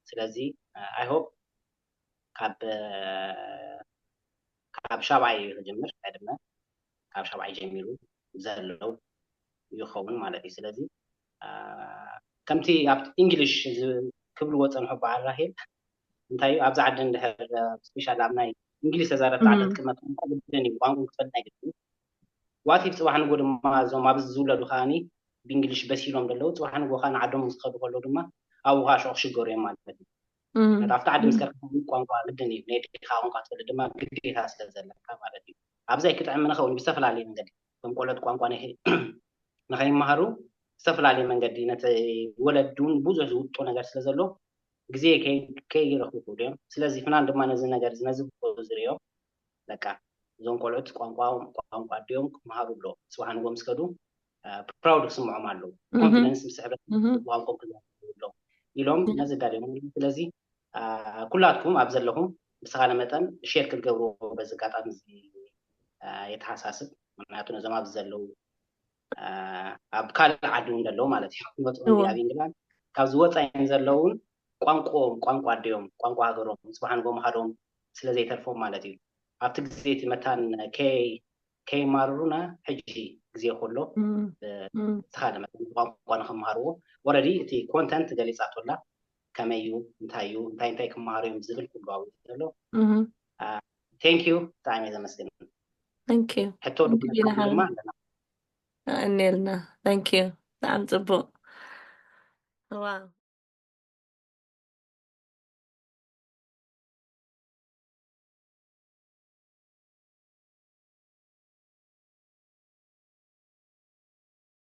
ስለዚ ኣይ ሆፕ ካብ እ፣ ካብ ሻብዓይ እዩ ክጅምር ዕድመ ካብ ሻብዓይ ጀሚሩ ዘለዉ ይኸውን ማለት እዩ። ስለዚ አ፣ ከምቲ ኣብ እንግሊሽ ዝ- ክብልዎ ፀንሑ በዓል ራሄል እንታይ እዩ ኣብዚ ዓዲ እንድሕር ስፔሻል ኣብ ናይ እንግሊሽ ተዛረብቲ ዓዲ እም፣ ክትቅመጥ ቋንቋ ግድን እዩ። ቋንቋ ክትፈልጥ ናይ ግድን እዩ። ዋቲፍ ፅባሕ ንጎ ድማ እዞም ኣብዚ ዝውለዱ ከዓኒ ብእንግሊሽ በሲሎም ዘለዉ ፅባሕ ንጎ ከዓ ንዓዶም ምስ ከዱ ከለዉ ድማ ኣብኡ ከዓ ሽዑ ክሽገሩ እዮም ማለት እዩ። እም፣ ነቲ ኣብቲ ዓዲ ምስ እም፣ ከድካ ቋንቋ ግድን እዩ፣ ናይ ኣዴኻ ቋንቋ ክትፈልጥ ድማ ግዴታ ስለ ዘለካ ማለት እዩ። ኣብዚ ኣይክጥዕምን ይኸውን ብዝተፈላለየ መንገዲ። ከም ቆልዑት ቋንቋ ንኸ- ንኸይመሃሩ ዝተፈላለየ መንገዲ ነቲ ወለዲ እውን ብዙሕ ዝውጦ ነገር ስለ ዘሎ ግዜ ከይ- ከይረኽቡ ይኽእሉ እዮም። ስለዚ ፍናን ድማ ነዚ ነገር እዚ ነዚ ዝሪኦ በቃ እዞም ቆልዑት ቋንቋ ቋንቋ ኣዲኦም ክመሃሩ ኣለዎም። ጽባሕ ንጎ ምስ ከዱ ፕራውድ ክስምዖም ኣለዎ። እህ፣ ኮንፊደንስ ምስ ሕብረት እህ፣ ቋንቋኦም ክዛረቡ ኣለዎም ኢሎም ነዚ ዳልዮም። ስለዚ አ፣ ኩላትኩም ኣብ ዘለኹም ብዝተኻለ መጠን ሼር ክትገብርዎ በዚ ኣጋጣሚ እዚ አ፣ የተሓሳስብ። ምክንያቱ ነዞም ኣብዚ ዘለዉ አ፣ ኣብ ካልእ ዓዲ እውን ዘለዉ ማለት እዩ ክመፁ እዎ። ኣብ ኢንግላንድ ካብ ዝወፃ እዮም ዘለውን ቋንቋኦም ቋንቋ ኣዲኦም ቋንቋ ሃገሮም ጽባሕ ንጎ ምኻዶም ስለ ዘይተርፎም ማለት እዩ። ኣብቲ ግዜ እቲ መታን ከይ ከይማርሩና ሕጂ ግዜ ከሎ እም፣ ብ- እም፣ ብዝተኻለ መጠን ቋንቋ ንክመሃርዎ ወረዲ እቲ ኮንተንት ገሊፃቶ ኣላ ከመይ እዩ እንታይ እዩ እንታይ እንታይ ክመሃሩ እዮም ዝብል ኩሉ ኣብኡ ዘሎ። እም። ቴንክ ዩ ብጣዕሚ እየ ዘመስግን። Thank you። ሕቶ Thank you ድግመት ቢና ድማ ሓወይ። ኣለና። እኔልና። Thank you። ብጣዕሚ ጽቡቅ። ዋው።